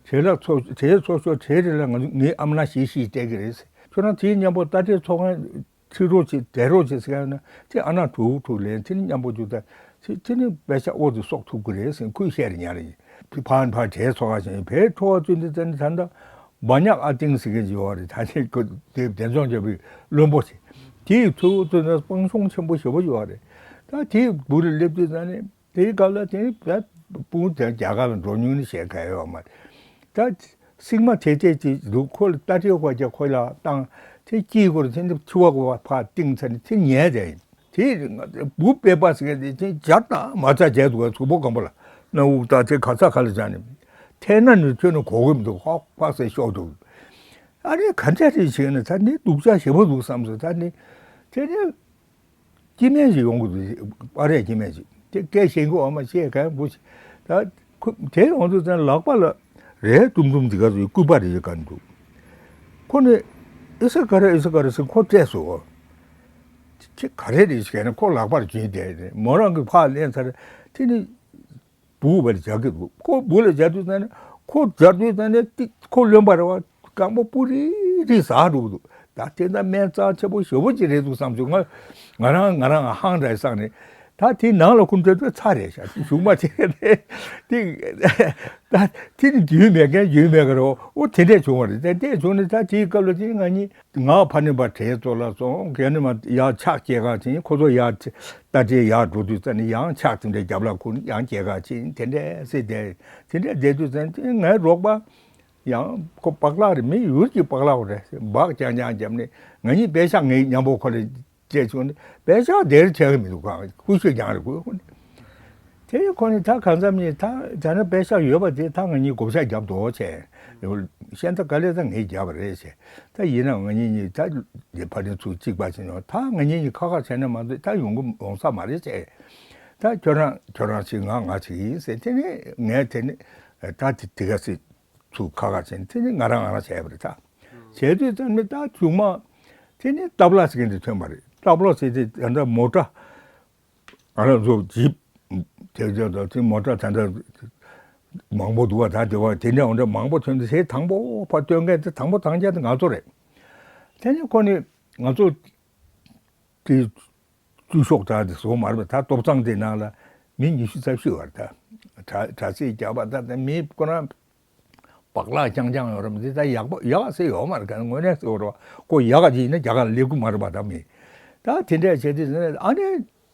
དྲེལ་ལག་འཚོ་དྲེལ་འཚོ་ཤོག་དྲེལ་དེ་ལ་ང་ཚོ་ངའི་ཨ་མ་ལགས་ཞིག་ཞིག་སྤྲད་ཀྱི་རེད་ཟེར། ཁྱོད་རང་དེའི་མཉམ་པོ་རྟ་དྲེལ་འཚོ་མཁན་ཁྲིད་རོགས་བྱེད་བསྡད་རོགས་བྱེད་ཟེར་ཡང་ན་དེ་ཨ་ན་དྲུག་དྲུག་ལེན། དེ་ནི་མཉམ་པོ་འཇུ་ད་དེ་དེ་ནི་དཔེ་ཆ་ཨོ་དེ་གསོག་ཐུབ་ཀྱི་རེད་ཟེར། ཁོས་བཤད་རེ་ཉན་རེ་ཕར་ཕར་བྲེལ་ཚོགས་ཁ་ཞིང་བས་ཁྲོ་བ་བཙུན་དེ་ད་ནི་ད་ལྟ་འབའ་ཉག་ཨ་ཏིང་ཟེར་མཁན་ཅིག་ཡོད་རེད། ད་ནི་ཁོ་དེ་བདེན་ཚོང་རྒྱབ་པའི་བློན་པོ་ཞིག་དེའི་ཚུར་ཚུར་ནས་སྤང་གཤོང་ཆེན་པོ་ཞེ་པོ་ཡོད་རེད། ད་དེའི་སྦུག་ལ་སླེབས་དུས་ད་ནི། དེའི་སྐབས་ལ་དེ་ནི་བོད་སྤུན་དེ་རྒྱ་གར་ལ་འགྲོ་མྱོང་ནི་བཤད་ག་ཡོད་མ་རེད། ད་སྲིང་མ་དེ་དེ་ཅིག་འདུག་ཁོ་ལ་རྟ་དྲེལ་ཁོ་རྒྱ་ཁོ་ལ་བཏང་། དེ་དཀྱིལ་སྐོར་དེ་ནི་ཆུ་བ་གོ་བ་ཕར་བཏིང་ཚར་ནས་དེ་ཉལ་བསྡད་ཡིན། དེ་བུ་དཔེ་པ་ཟེར་མཁན་དེ་དེ་རྒྱ་དང་མ་རྩ་རྒྱལ་འདུག་ག་གཟུགས་པོ་སྐམ་པོ་ལ་སྣ་དབུགས་དང་དེ་ག་ས་ག་ལ་སྦྱར་ནས་འཐེན་ན་ནི་ཁྱོད་ནི་གོ་གི་མི་འདུག་ཧོག་ཧོག་ཟེར་ཤོག་འདུག་ཨ་རེ་ག་འདྲ་རེད་བྱས་ན་ད་ནི་སྡུག་ཅག་ཞེ་པོ་འདུག་བསམ་སོང་། ད་ནི་དེ་ནི། སྐྱེ་དམན་ཞིག་ཡོང་གི་འདུག་པར་རས་སྐྱེ་དམན་ཞིག་སྐད་བཤད་གི་འོ་མ་བཤད་གང་བུ་ཞིག་ད་ཁོ་དེ་འོང་དུས་ཙང་ལག་པ་ལ་རས་ཏུམ་ཏུམ་དེ་ག་ཚོ་སྐུད་པ་རེ་ཞིག་ག་འདུག་ཁོ་ནི་ཨི་ས་ག་ར་ཨི་ས་ག་ར་ཟེར་ཁོ་སྤྲད་སོང་། ཁྱེད་ག་རེ་རེད་ཟེར་ན་ཁོ་ལག་པར་གྱོན་བསྡད་ནས་མོ་རང་གི་ཕར་ལེན་ཚར། དེ་ནི་སྦུག་བར་སྦྱར་གི་འདུག་ཁོ་སྦུག་ལ་སྦྱར་དུས་ཙང་ནས་ཁོ་སྦྱར་དུས་ཙང་ནས་ཏིག་ཁོ་ལོན་པ་རེད་བ། རྐང་པ་སྤུ་རིས་རིས་ཟག་འགྲོ་གི་འདུག་ད་དེ་འདྲ་སྨན་རྩ་ཆེ་པོ་ཞེ་པོ་ཅིག་རེད་འདུག་བསམ་བྱུང་། ང་ང་རང་ང་རང་ཧང་འདྲ་བསམ་ནས། ད་དེ་ནང་ལ་ཁོ་འགྲོ་དུས་ཚ་རེད་ཤག་གཞུག་མ་དེ་དེ་ད་དེ་ནི་རྒྱུས་མེད་མཁན་རྒྱུས་མེད་གི་རེད། འོ་དེ་འདྲས་བྱུང་བ་རེད། དེ་འདྲས་བྱུང་ནས་ད་དེའི་སྐབས་ལ་དེ་ང་གཉིས། ང་ཕ་ནི་པ་གྲལ་གཙོ་ལ་སོང་། གན་ནི་མ་ཡར་ཕྱག་སྐྱེལ་ག་ཕྱིན། ཁོ་ཚོ་ཡར་རྟ་དྲེལ་ཡར་འགྲོ་དུས་ཙ་ནི་ཡང་ཕྱག་དེ་འདྲའི་རྒྱབ་ལ་ཁུར་ཡང་སྐྱེལ་ག་ཕྱིན། དེ་འདྲས་སེ་བསྡད། དེ་འདྲས་བསྡད་དུས་ཙ་ནི་ངའི་རོགས་པ་ཡང་ཁོ་པག་ལག་རེད། མི་ཡུལ་གྱི་པག་ལག་རེད། སྦག་རྐྱང་རྐྱང་བརྒྱབ་ནས་ང་གཉིས་པད་ཤག་ངའི་མཉམ་པོ་ཁོ་ལ་སྐྱེལ་བྱུང་ནས་པད་ཤག་དེར་ཆགས་ཀྱི་མི་འདུག་ཁོ་ཤོད་རྐྱང་རེད། ཁོ་ཁོ་ནི། དེ་ཁོ་ནི་ད་གང་འཚམ་ཡིན། ད་ད་ནི་པད་ཤག་ཡོད་པ་དེ་ད་ང་གཉིས་བགོ་བཤའ་རྒྱབ་འདུག་བྱས། ཤན་ད་ག་ལེ་ད་ངས་རྒྱབ་པ་རེད་བྱས། ད་ཡིན་ནའང་ང་གཉིས་གཉིས་ད་ལས་ཕ་རེ་ཚུར་གཅིག་པ་ཕྱིན་ཡོང་། ད་ང་གཉིས་གཉིས་ཁ་ཁ་བྱས་ན་མ་གཏོགས་ད་ཡོང་གི་ཡོང་ས་མ་རེད་བྱས། ད་ཁྱོད་རང་ཁྱོད་རང་ཞིག་ང་ང་ཞིག་ཡིན་ཟེར། དེ་ནས་ངས་དེ་ནས་ད་དེ་དེ་ག་སྲིད། ཚུར་ཁ་ཁ་བྱས་ནས་དེ་ནི་ང་རང་ང་རང་བྱས་པ་རེད་ད། བྱས་དུས་ཙམ་ནས་ད་གཞུག་མ་དེ་ནི་ཏབ་ལ་ཟེར་མཁན་དེ་ཐོན་པ་རེད། ཏབ་ལ་ཟེར་དེ་ད་ལྟ་མོ་ཊ་ང་རང་ཚོ་ཇིབ་དེ་ཚོ་དང་དེ་མོ་ཊ་ད་ལྟ་མང་པོ་འདུག་བ། ད་དེ་བ་དེ་འདྲ་འོ་འདྲ་མང་པོ་ཐོན་དུས་དེ་དང་པོ་ཕར་སྟོན་མཁན་དེ་དང་པོ་དང་རྒྱ་དེ་ང་ཚོ་རེད། དེ་ནི་ཁོ་ནི་ང་ཚོ་དེ་བཅུ་ཤོག་དྲ་དེ་བཟོ་མ་རེད་པ། ད་ཏོག་ཚང་དེ་ནང་ལ་མི་ཉི་ཤུ་རྩ་བཞི་བར་ད་དྲ་དྲ་ཚིགས་རྒྱག་པ་ད་ད་མི་ཁོ་རང་བག་ལག་རྐྱང་རྐྱང་ཡོད་རེད་མ་གཏོགས་ད་ཡག་པོ་ཡག་ཟེར་ཡོད་མ་རེད། ག་དངོས་གནས་ཟེར་བ་རེད་པ། ཁོ་ཡག་ག་ཅིག་ཡིན་ན་རྒྱ་གར་སླེབས་ཀྱི་མ་རེད་པ། ད་མི་ད་དེ་འདྲས་བྱས་དུས་ཨ་ནི་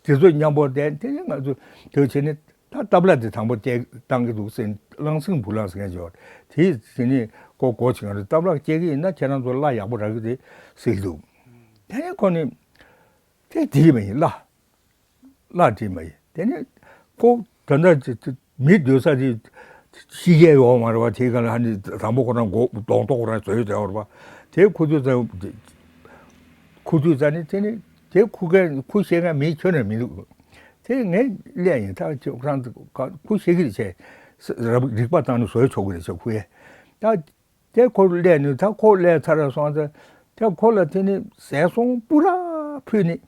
དེ་ཚོ་མཉམ་པོ་བསྡད། དེ་ནི་ང་ཚོ་དེ་བྱས་ནས་ད་ཏབ་ལ་དེ་དང་པོ་སྐྱེལ་བཏང་གི་འདུག་ཟེར། གླང་སེང་བུ་གླང་ཟེར་མཁན་ཅིག་ཡོད་རེད། དེ་བྱས་ནས་ཁོ་སྒོ་ཕྱེ་ག་རེད། ཏབ་ལ་སྐྱེལ་གི་ཡིན་ན་ཁྱེད་རང་ཚོ་གླ་ཡག་པོ་རག་གི་རེད་ཟེར་གི་འདུག་དེ་ནས་ཁོ་ནི་དེ་བྲིས་མ་ཡིན་གླ། གླ་བྲིས་མ་ཡིན། དེ་ནས་ཁོ་ད་ལྟ་མི་སྡོད་ས་དེ་ཤི་རྒྱལ་ཡོད་མ་རེད་པ། དེ་ག་ལ་ཧ་ནི་དང་པོ་ཁོ་རང་མགོ་གདོང་ཐོག་ཁོ་རང་བཟོས་བསྡད་པ་རེད་པ། དེ་ཁུ་ཚུར་ཙམ་ཁུ་ཚུར་ཙམ་ནི་དེ་ནི་དེ་ཁུ་མཁན་ཁུ་ཤེས་མཁན་མི་ཁྱོན་ནས་མི་འདུག་དེ་ངས་སླེབས་ཡིན། ད་ཁྱོད་ཁོ་རང་ཁུ་ཤེས་ཀྱི་རེད་བྱས། རིག་པ་བཏང་ནས་བཟོས་ཆོག་གི་རེད་བྱས་ཁུ་ཡས། ད་དེ་ཁོ་སླེབས་ནས་ད་ཁོ་སླེབས་ཚར་སོང་ཙང་། དེ་ཁོ་ལ་དེ་ནི་ཟས་སོང་སྤུ་ར་ཕུལ་ནས་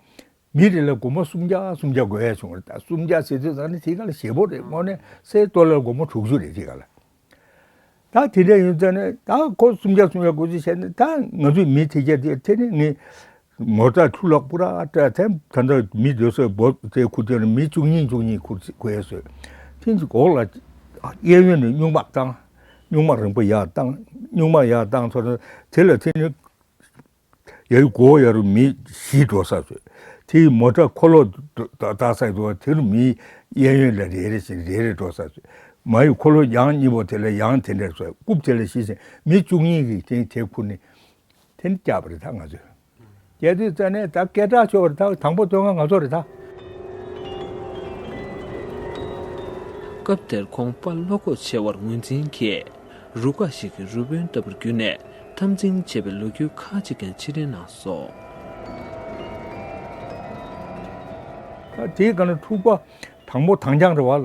མི་རེ་ལ་སྒོར་མོ་སུམ་བརྒྱ་སུམ་བརྒྱ་དགོས་ཡ་བྱུང་རེད། ད་སུམ་བརྒྱ་ཟེར་དུས་ཙང་ནི་དེ་ག་ལ་ཞེ་པོ་རེད། དངོས་གནས་སའི་ཏོ་ལར་སྒོར་མོ་དྲུག་ཅུ་རེད་དེ་ག་ལ། ད་དེ་འདྲ་ཡིན་ཙང་ནི་ད་ཁོ་སུམ་བརྒྱ་སུམ་བརྒྱ་དགོས་ཀྱི་བྱས་ནས། ད་ང་ཚོའི་མི་དེ་གྱད་དེ་དེ་ནི་ངས་མོ་ཊ་ཆུ་ལོག་སྤུ་ར་སྤྲད་དེ་ད་ལྟ་མི་སྡོད་སའི་སྦོ་དེ་ཁུ་དེ་ནི་མི་བཅུ་གཉིས་བཅུ་གཉིས་ཁུར་ཁུར་ཡས་བཟོས། ཐེངས་གཅིག་འོག་ལ་གཡས་གཡོན་ནས་སྨྱུག་མ་བཏང་། སྨྱུག་མ་རིང་པོ་ཡར་བཏང་། སྨྱུག་མ་ཡར་བཏང་ཚར་དེ་ལ་དེ་ནི་ཡ་ཡི་སྒོ་ཡ་རུ་མི་བཞི་འགྲོ་ས་བཟོས། དེ་ཡི་མོ་ཊ་འཁོར་ལོ་བཏགས་ས་འདུག་དེ་རུ་མི་གཡས་གཡོན་ལ་རེ་རེ་བཞིན་རེ་རེ་འགྲོ་ས་བཟོས། མ་ཡི་འཁོར་ལོ་ཡང་གཉིས་པོ་དེ་ལ་ཡང་དེ་འདྲ་བཟོས། རྐུབ་དེ་ལ་བཞི་བཞིན་མི་བཅུ་གཉིས་ཀྱིས་དེ་དེ་ཁུར་ནས་དེ་ནི་བསྐྱབས་པ་རེད་ད་ང་ཚོས། རྒྱལ་དུས་རྩ་ནས་ད་སྐད་གྲགས་ཆོག་རེད་ད། དང་པོ་སྟོན་མཁན་ང་ཚོ་རེད་ད། སྐབས་དེར་ཁོང་དཔའ་བློ་ཁོག་ཆེ་བར་ངོས་འཛིན་གྱིས། རུ་ཁག་ཞིག་གི་རུ་དཔོན་ལྟ་བུར་གྱུར་ནས་འཐབ་འཛིང་བྱས་པའི་ལོ་རྒྱུས་ཁག་ཅིག་ཀྱང་ཕྱིར་དྲན་གནང་སོང་། ད་དེའི་སྒང་ལ་འཁྲུག་པ་དང་པོ་དང་རྐྱང་རེད་བ་ལ།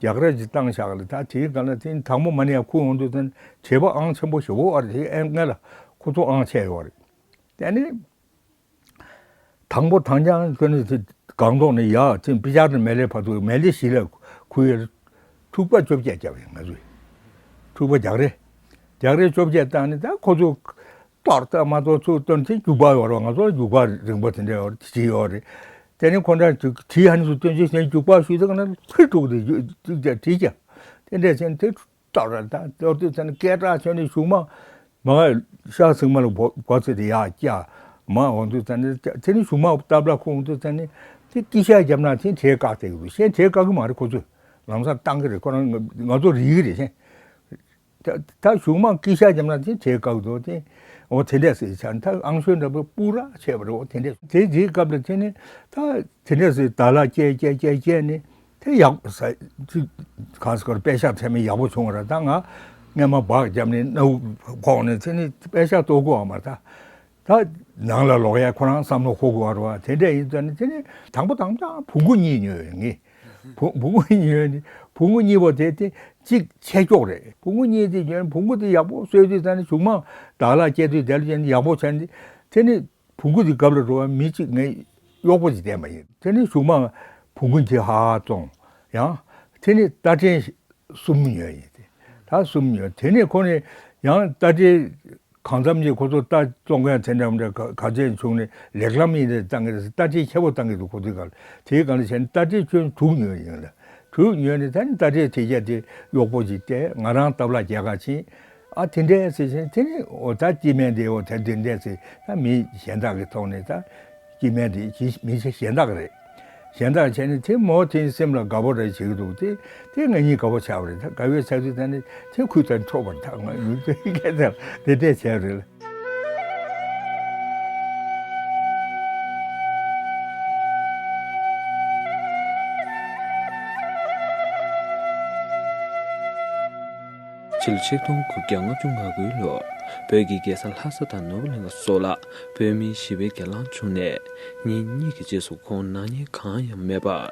རྒྱག་རེས་ཅིག་བཏང་བཞག་ལ། ད་དེའི་སྒང་ལ་དེ་དང་པོ་མ་ནས་ཡར་ཁུར་ཡོང་དུས་ཙང་བྱེད་པ་ཨང་ཆེན་པོ་ཞེ་པོ་ཨ་རེད། དེ་ཨེ་སྔ་ལ་ཁོ་ཚོ་ཨང་ཆད་ཡོད་རེད། དེ་ནི། དང་པོ་དང་རྐྱང་ཁྱོད་ནི་དེ་སྒང་ཐོག་ནས་ཡར་ཅིང་པི་ཅག་ནས་མེ་ལེ་བར་དུ་མེ་ལེ་བཞི་ལ་ཁུར་ཡོད། འཁྲུག་པ་བཅོ་བརྒྱད་བརྒྱབ་ཡིན་ང་ཚོས། འཁྲུག་པ་རྒྱག་རེས། རྒྱག་རེས་བཅོ་བརྒྱད་བཏང་ནས་ད་ཁོ་ཚོ་གཏོར་ད་མ་གཏོར་ཚུར་གཏོར་དེ་རྒྱུག་པ་ཡོད་རེད། ང་ཚོ་རྒྱུག་པ་རིང་པོ་དེ་འདྲ་ཡོད་རེད། བྲིས་ཡོད་རེད། དེ་ནས་ཁོ་འདྲ་གྲི་ཧ་ནི་ཚུར་སྟོན་ཅིག་བྱས་རྒྱུག་པ་ཞུས་ཚེ་ཁོ་ན་ཕིར་འཁྲུག་དེ་རྒྱུག་རྒྱུག་བྱས་བྲིས་ཀྱང་དེ་འདྲ་བྱས་ནས་དེ། གཏོར་ར་ད་གཏོར་དུས་ཙང་ནི་སྐད་གྲགས་ཆོད་ནས་གཞུག་མ་མ་ཤ་ཚིག་མ་ལ་སྒོ་སྒོ་ཚེ་དེ་ཡར་བཀྱག་མ་འོང་དུས་ཙང་ནི་དེ་ནི་གཞུག་མ་སྟབས་ལ་ཁོང་དུས་ཙང་ནི་དེ་ཀི་ཤ་བརྒྱབ་ན་དེ་གྲལ་བཀག་དེ་གི་འདུག་གཞན་གྲལ་བཀག་གི་མ་རེད། ཁོ་ཚོས་ལམ་སང་བཏང་གི་རེད། ཁོ་རང་ང་ཚོ་རིག་གི་རེད་གཞན། ད་ད་གཞུག་མ་ཀི་ཤ་བརྒྱབ་ན་དེ་གྲལ་བཀག་འདུག་དེ་འོ་དེ་འདྲས་ཟེར་ཆ་ད་ཨང་ཤོས་འདྲ་པོ་སྤུ་ར་ཆད་པ་རེད། འོ་དེ་འདྲས་དེ་དེའི་སྐབས་ལ་དེ་ནི་ད་དེ་འདྲས་ཟེར་ད་ལ་སྐྱེལ་སྐྱེལ་སྐྱེལ་སྐྱེལ་ནི། དེ་ཡག་པོ་ཟ། ཅིག་གང་ཟེར་དགོས་རེད། པད་ཤག་ཚད་མེད་ཡག་པོ་བྱུང་བ་རེད། ད་ང་སྔས་མ་སྦག་བརྒྱབ་ནས་སྣ་བུག་ཕོག་ནས་དེ་ནི་པད་ཤག་གཏོར་དགོས་བ་མ་རེད། ད་ད་ནང་ལ་ལོག་ཡ་ཁོ་རང་བསམ་བློ་འཁོར་དགོས་བ་རེད་བ། དེ་འདྲ་ཡིན་ཙང་ནི་དེ་ནི་དང་པོ་དང་པོ་བོང་གུ་གཉིས་ཉོས་ཡོད་ངས། བུ་བུ་མོ་ཉོས་ནས་བུ་མོ་གཉིས་པོ་དེ་དེ་གཅིག་ཆད་ཀྱོག་རེད། བུ་མོ་གཉིས་དེ་ཉོས་ནས་བུ་མོ་དེ་ཡག་པོ་གསོས་དུས་ད་ནི་གཞུག་མ་ད་ལ་སྐྱེས་དུས་དེ་ལ་ཉན་ནས་ཡག་པོ་བྱས་ནས་དེ་ནི་བུ་མོ་དེ་སྐབས་ལ་འགྲོ་བ་མི་གཅིག་ངའི་གཡོག་པོ་ཅིག་བསྟེན་པ་ཡིན། དེ་ནི་གཞུག་མ་བུ་མོ་དེ་ཧ་ཧ་བཙོང་ཡང་དེ་ནི་རྟ་ཕྲན་གསུམ་ཉོས་ཡིན་ཏེ། ད་གསུམ་ཉོས། དེ་ནས་ཁོ་ནས་ཡང་རྟ་དྲེལ་གང་འཚམ་ཅིག་ཁོ་ཚོ་རྟ་བཙོང་མཁན་དེ་འདྲ་མི་འདྲ་ག་ག་ཚད་བྱུང་ནས་ལེགས་ལམ་ཡིན་ནས་བཏང་གི་རེད། རྟ་དྲེལ་ཁྱད་པོ་བཏང་གི་འདུག་ཁོ་ཚོའི་སྒང་ལ། དེའི་སྒང་ལ་བྱས་ནས་རྟ་དྲེལ་ཁྱོན་དྲུག་ཉོས་ཡིན་ལ། དྲུག་ཉོས་ནས་ད་ནི་རྟ་དྲེལ་དེ་རྒྱ་དེ་གཡོག་པོ་ཅིག་བསྟེན། ང་རང་སྟབས་ལ་རྒྱལ་ཁ་ཕྱིན། ཨ་དེ་འདྲས་ཟེར་བྱས་དེ་ནི་འོ་ད་སྐྱེ་དམན་དེ་འོ་དེ་དེ་འདྲས་ཟེར་ད་མི་གཞན་དག་གི་ཐོག་ནས་ད། སྐྱེ་དམན་དེ་གཞི་མི་ཚེ་གཞན་དག་རེད། གཞན་དག་བྱས་ནས་དེ་མོ་དེ་སེམས་ལ་དགའ་པོ་རེ་བྱེད་ཀྱི་འདུག་དེ་དེ་ང་གཉིས་དགའ་པོ་ཆགས་པ་རེད། ད་དགའ་བའི་ཚ་དུས་ད་ནི་དེ་ཁུལ་དང་འཕྲོག་པར་ཐག་ང་ཡུལ་དེ་སྐད་དེ་དེ་འདྲས་བྱས་རེད། ཕྱི་ལོ་ཆིག་སྟོང་དགུ་བརྒྱ་ལྔ་བཅུ་ང་དགུའི་ལོར་བོད་ཀྱི་རྒྱལ་ས་ལྷ་ས་དང་ནོར་བུ་གླིང་ག་སོགས་ལ་བོད་མིའི་ཞི་བའི་གྱེན་ལངས་བྱུང་ནས་ཉིན་གཉིས་ཀྱི་རྗེས་སུ་ཁོང་ནག་ཉེས་གང་ཡང་མེད་པར་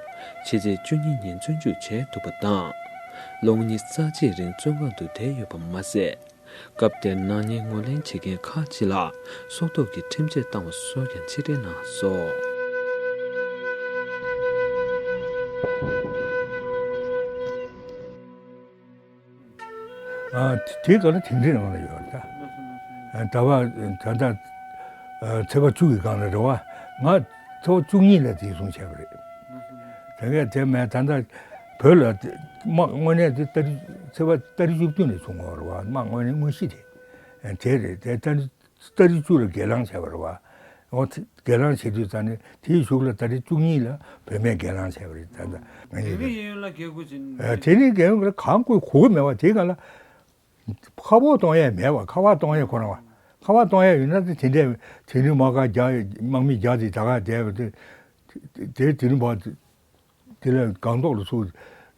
ཕྱི་ཚེས་བཅུ་གཉིས་ཉིན་བཙོན་འཇུག་བྱས་འདུག་པ་དང་། ལོ་ངོ་ཉི་ཤུ་རྩ་གཅིག་རིང་བཙོན་ཁང་དུ་བསྡད་ཡོད་པ་མ་ཟད། སྐབས་དེར་ནག་ཉེས་ངོས་ལེན་བྱེད་མཁན་ཁག་ཅིག་ལ་སྲོག་ཐོག་གི་ཁྲིམས་ཆད་བཏང་བ་སོགས་ཀྱང་ཕྱིར་དྲན་གནང་སོང་། ཨ་དེའི་སྐབས་ལ་དིང་རི་ནང་ལ་ཡོད་རེད་ད། ཨ་ད་བར་ད་ལྟ་ཨ་ཚེས་པ་བཅུ་གི་སྒང་ལ་རེད་བ། ང་ཚེས་པ་བཅུ་གཉིས་ལ་འཛིན་བཟུང་བྱས་པ་རེད། དེ་གས་དེ་མེད་ད་ལྟ་བོད་ལ་དམག་དངོས་གནས་དེ་ཏ་རི་ཚེས་པ་ཏ་རིག་བཅུ་བདུན་ནས་བྱུང་བ་རེད་བ། དམག་དངོས་གནས་དངོས་གཞི་དེ་དེ་རེད། དེ་ཏ་རི་ཏ་རིག་བཅུ་ལ་སྒེར་ལངས་བྱས་པ་རེད་བ། འོ་དེ་སྒེར་ལངས་བྱེད་དུས་ཙང་ནས་དེའི་གཞུག་ལ་ཏ་རིག་བཅུ་གཉིས་ལ་བུད་མེད་སྒེར་ལངས་བྱས་པ་རེད། ད་ལྟ་ང་གཉིས་དེ་ནི་ཀྱི་གཡས་གཡོན་ལ་རྒྱལ་ཁུལ་ཅན་ཨ་དེ་ནི་རྒྱལ་ཡོངས་ལ་གང་དགོས་གོ་གི་མེད་བ། དེའི་སྒང་ལ་ཁ་པར་གཏོང་ཡས་མེད་བ། ཁ་པར་གཏོང་ཡས་ཁོ་རང་བ། ཁ་པར་གཏོང་ཡས་ཡོད་ན་དེ་དེ་འདྲས་དེ་ནི་དམག་སྒར་རྒྱག་དམག་མི་རྒྱག་དེ་ད་ག་བསྡད་པ་དེ་དེ་དེ་ནི་བ། དེ་ལས་སྒང་ཏོག་ལ་ཚུར་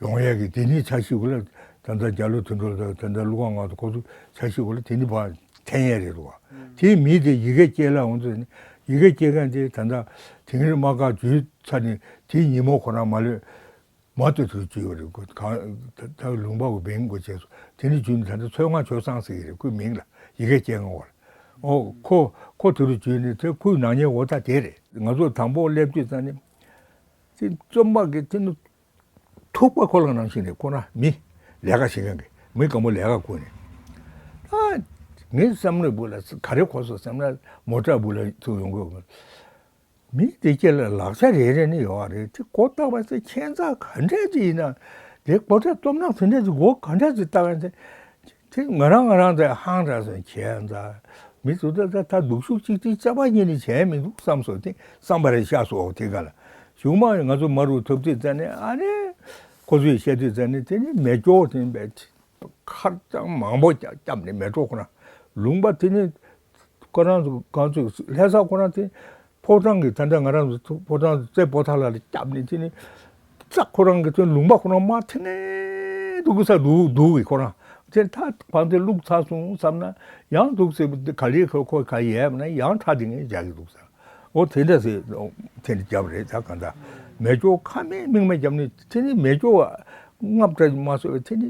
ཡོང་ཡས་ཀྱི་དེ་ནི་འཆར་གཞི་གུ་ལ་ད་ལྟ་རྒྱ་ལོ་དོན་གྲུབ་ལ་ད་ལྟ་ཀླུ་ཁང་ང་ཚོ་ཁོ་ཚོ་འཆར་གཞི་གུ་ལ་དེ་ནི་ཕར་འཐེན་ཡས་རེད་འདུག་བ། དེའི་མི་དེ་ཡི་གེ་སྐྱེལ་ལ་འོང་ཚོད་ནི་ཡི་གེ་སྐྱེལ་མཁན་དེ་ད་ལྟ་དིང་རི་དམག་སྒར་འཛུལ་ཚར་ནས་དེའི་ཉིན་མོ་ཁོ་རང་མ་ལོས་མ་ཏོ་དུ་འཛུལ་བ་རེད། ཁོ་གང་ད་ལུང་པ་གུ་བེང་གུ་བྱས་སོ། དེ་ནི་འཛུལ་ནས་ད་ལྟ་ཚོད་ང་ཆོས་སང་ཟེར་གི་རེད། ཁོའི་མིང་ལ་ཡི་གེ་སྐྱེལ་མཁན་བ་ལ་ཨོ་ཁོ་ཁོ་དུ་རུ་འཛུལ་ནས་དེ་ཁོའི་ནག་ཉེས་འོ་ད་དེ་རེད། ང་ཚོ་དང་པོ་སླེབས་དུས་ཙང་ནི། དེ་བཙོན་པ་གི་དེ་ནི་ཐུག་པ་ཁོ་ལ་ནང་བཞིན་རེད། ཁོ་ན་མི་ལས་ཀ་བྱེད་མཁན་གི་མི་སྒམ་པོ་ལས་ཀ་བསྐུར་ནས་ཨ་ངའི་བསམ་བློའི་སྦུག་ལ་ག་རེ་གོ་སོང་བསམ་ན་མོ་ཊ་སྦུག་ལ་ཚུར་ཡོང་དགོས། མི་དེ་སྐྱེ་ལ་ལག་ཆ་རེ་རེ་ནི་ཡོད་རེད། དེ་གོ་བཏགས་པ་ཚེ་ཁྱད་མཚར་ག་འདྲས་ཅིག་ཡིན་ན་དེ་གོ་ཐོས་སྟོབས་ནག་དེ་འདྲས་ཅིག་གོ་ག་འདྲས་ཅིག་བཏགས་ཡང་དེ། དེ་ང་རང་ང་རང་དེ་ཧང་ར་སོང་བྱས་ཡང་ད་མི་ཚོ་ད་ད་ད་སྡུག་ཤུགས་གཅིག་དེ་རྩ་བ་ཉིད་ནས་བྱས་མི་འདུག་བསམ་སོང་། དེ་བསམ་པ་རེ་ཤར་སོང་། དེ་ག་ལ་གཞུག་མ་ང་ཚོ་མ་རུ་ཐོབ་དུས་ཙ་ནས་ཨ་ནི་ཁོ་ཚོས་བཤད་དུས་ཙ་ནས་དེ་ནི་མེ་སྒྱོགས་དེ་བས་ཁར་ཅང་མང་པོ་བརྒྱབ་ནས་མེ་སྒྱོགས་ཁོ་ན་ལུང་པ་དེ་ནི་ཁོ་རང་ཚོ་གང་ཚོད་ལྷ་ས་ཁོ་རང་དེ། ཕོ་བྲང་གི་ད་ལྟ་ང་རང་ཚོ་ཕོ་བྲང་རྩེ་ཕོ་ཐག་ལ་བརྒྱབ་ནས་དེ་ནི་ཙག་ཁོ་རང་གི་དེ་ལུང་པ་ཁོ་རང་མ་ཐེ་ནས་འདུག་གི་ས་འདུག་འདུག་གི་ཁོ་རང་དེ་ད་བང་དེ་བླུགས་ཚར་སོང་བསམ་ན་ཡང་འདུག་ཟེར་ག་ལེར་ཁོ་ཁོ་ག་ཡས་ན་ཡང་ཁྲ་དེ་ངས་རྒྱག་གི་འདུག་ས་འོ་དེ་འདྲ་ཟེར་དེ་ནི་བརྒྱབ་རེད། ད་གང་ལྟར་མེ་སྒྱོགས་ཁ་མེད་མིག་མེད་བརྒྱབ་ནས་དེ་ནི་མེ་སྒྱོགས་ལྔ་བྲ་མ་སོས་པའི་དེ་ནི་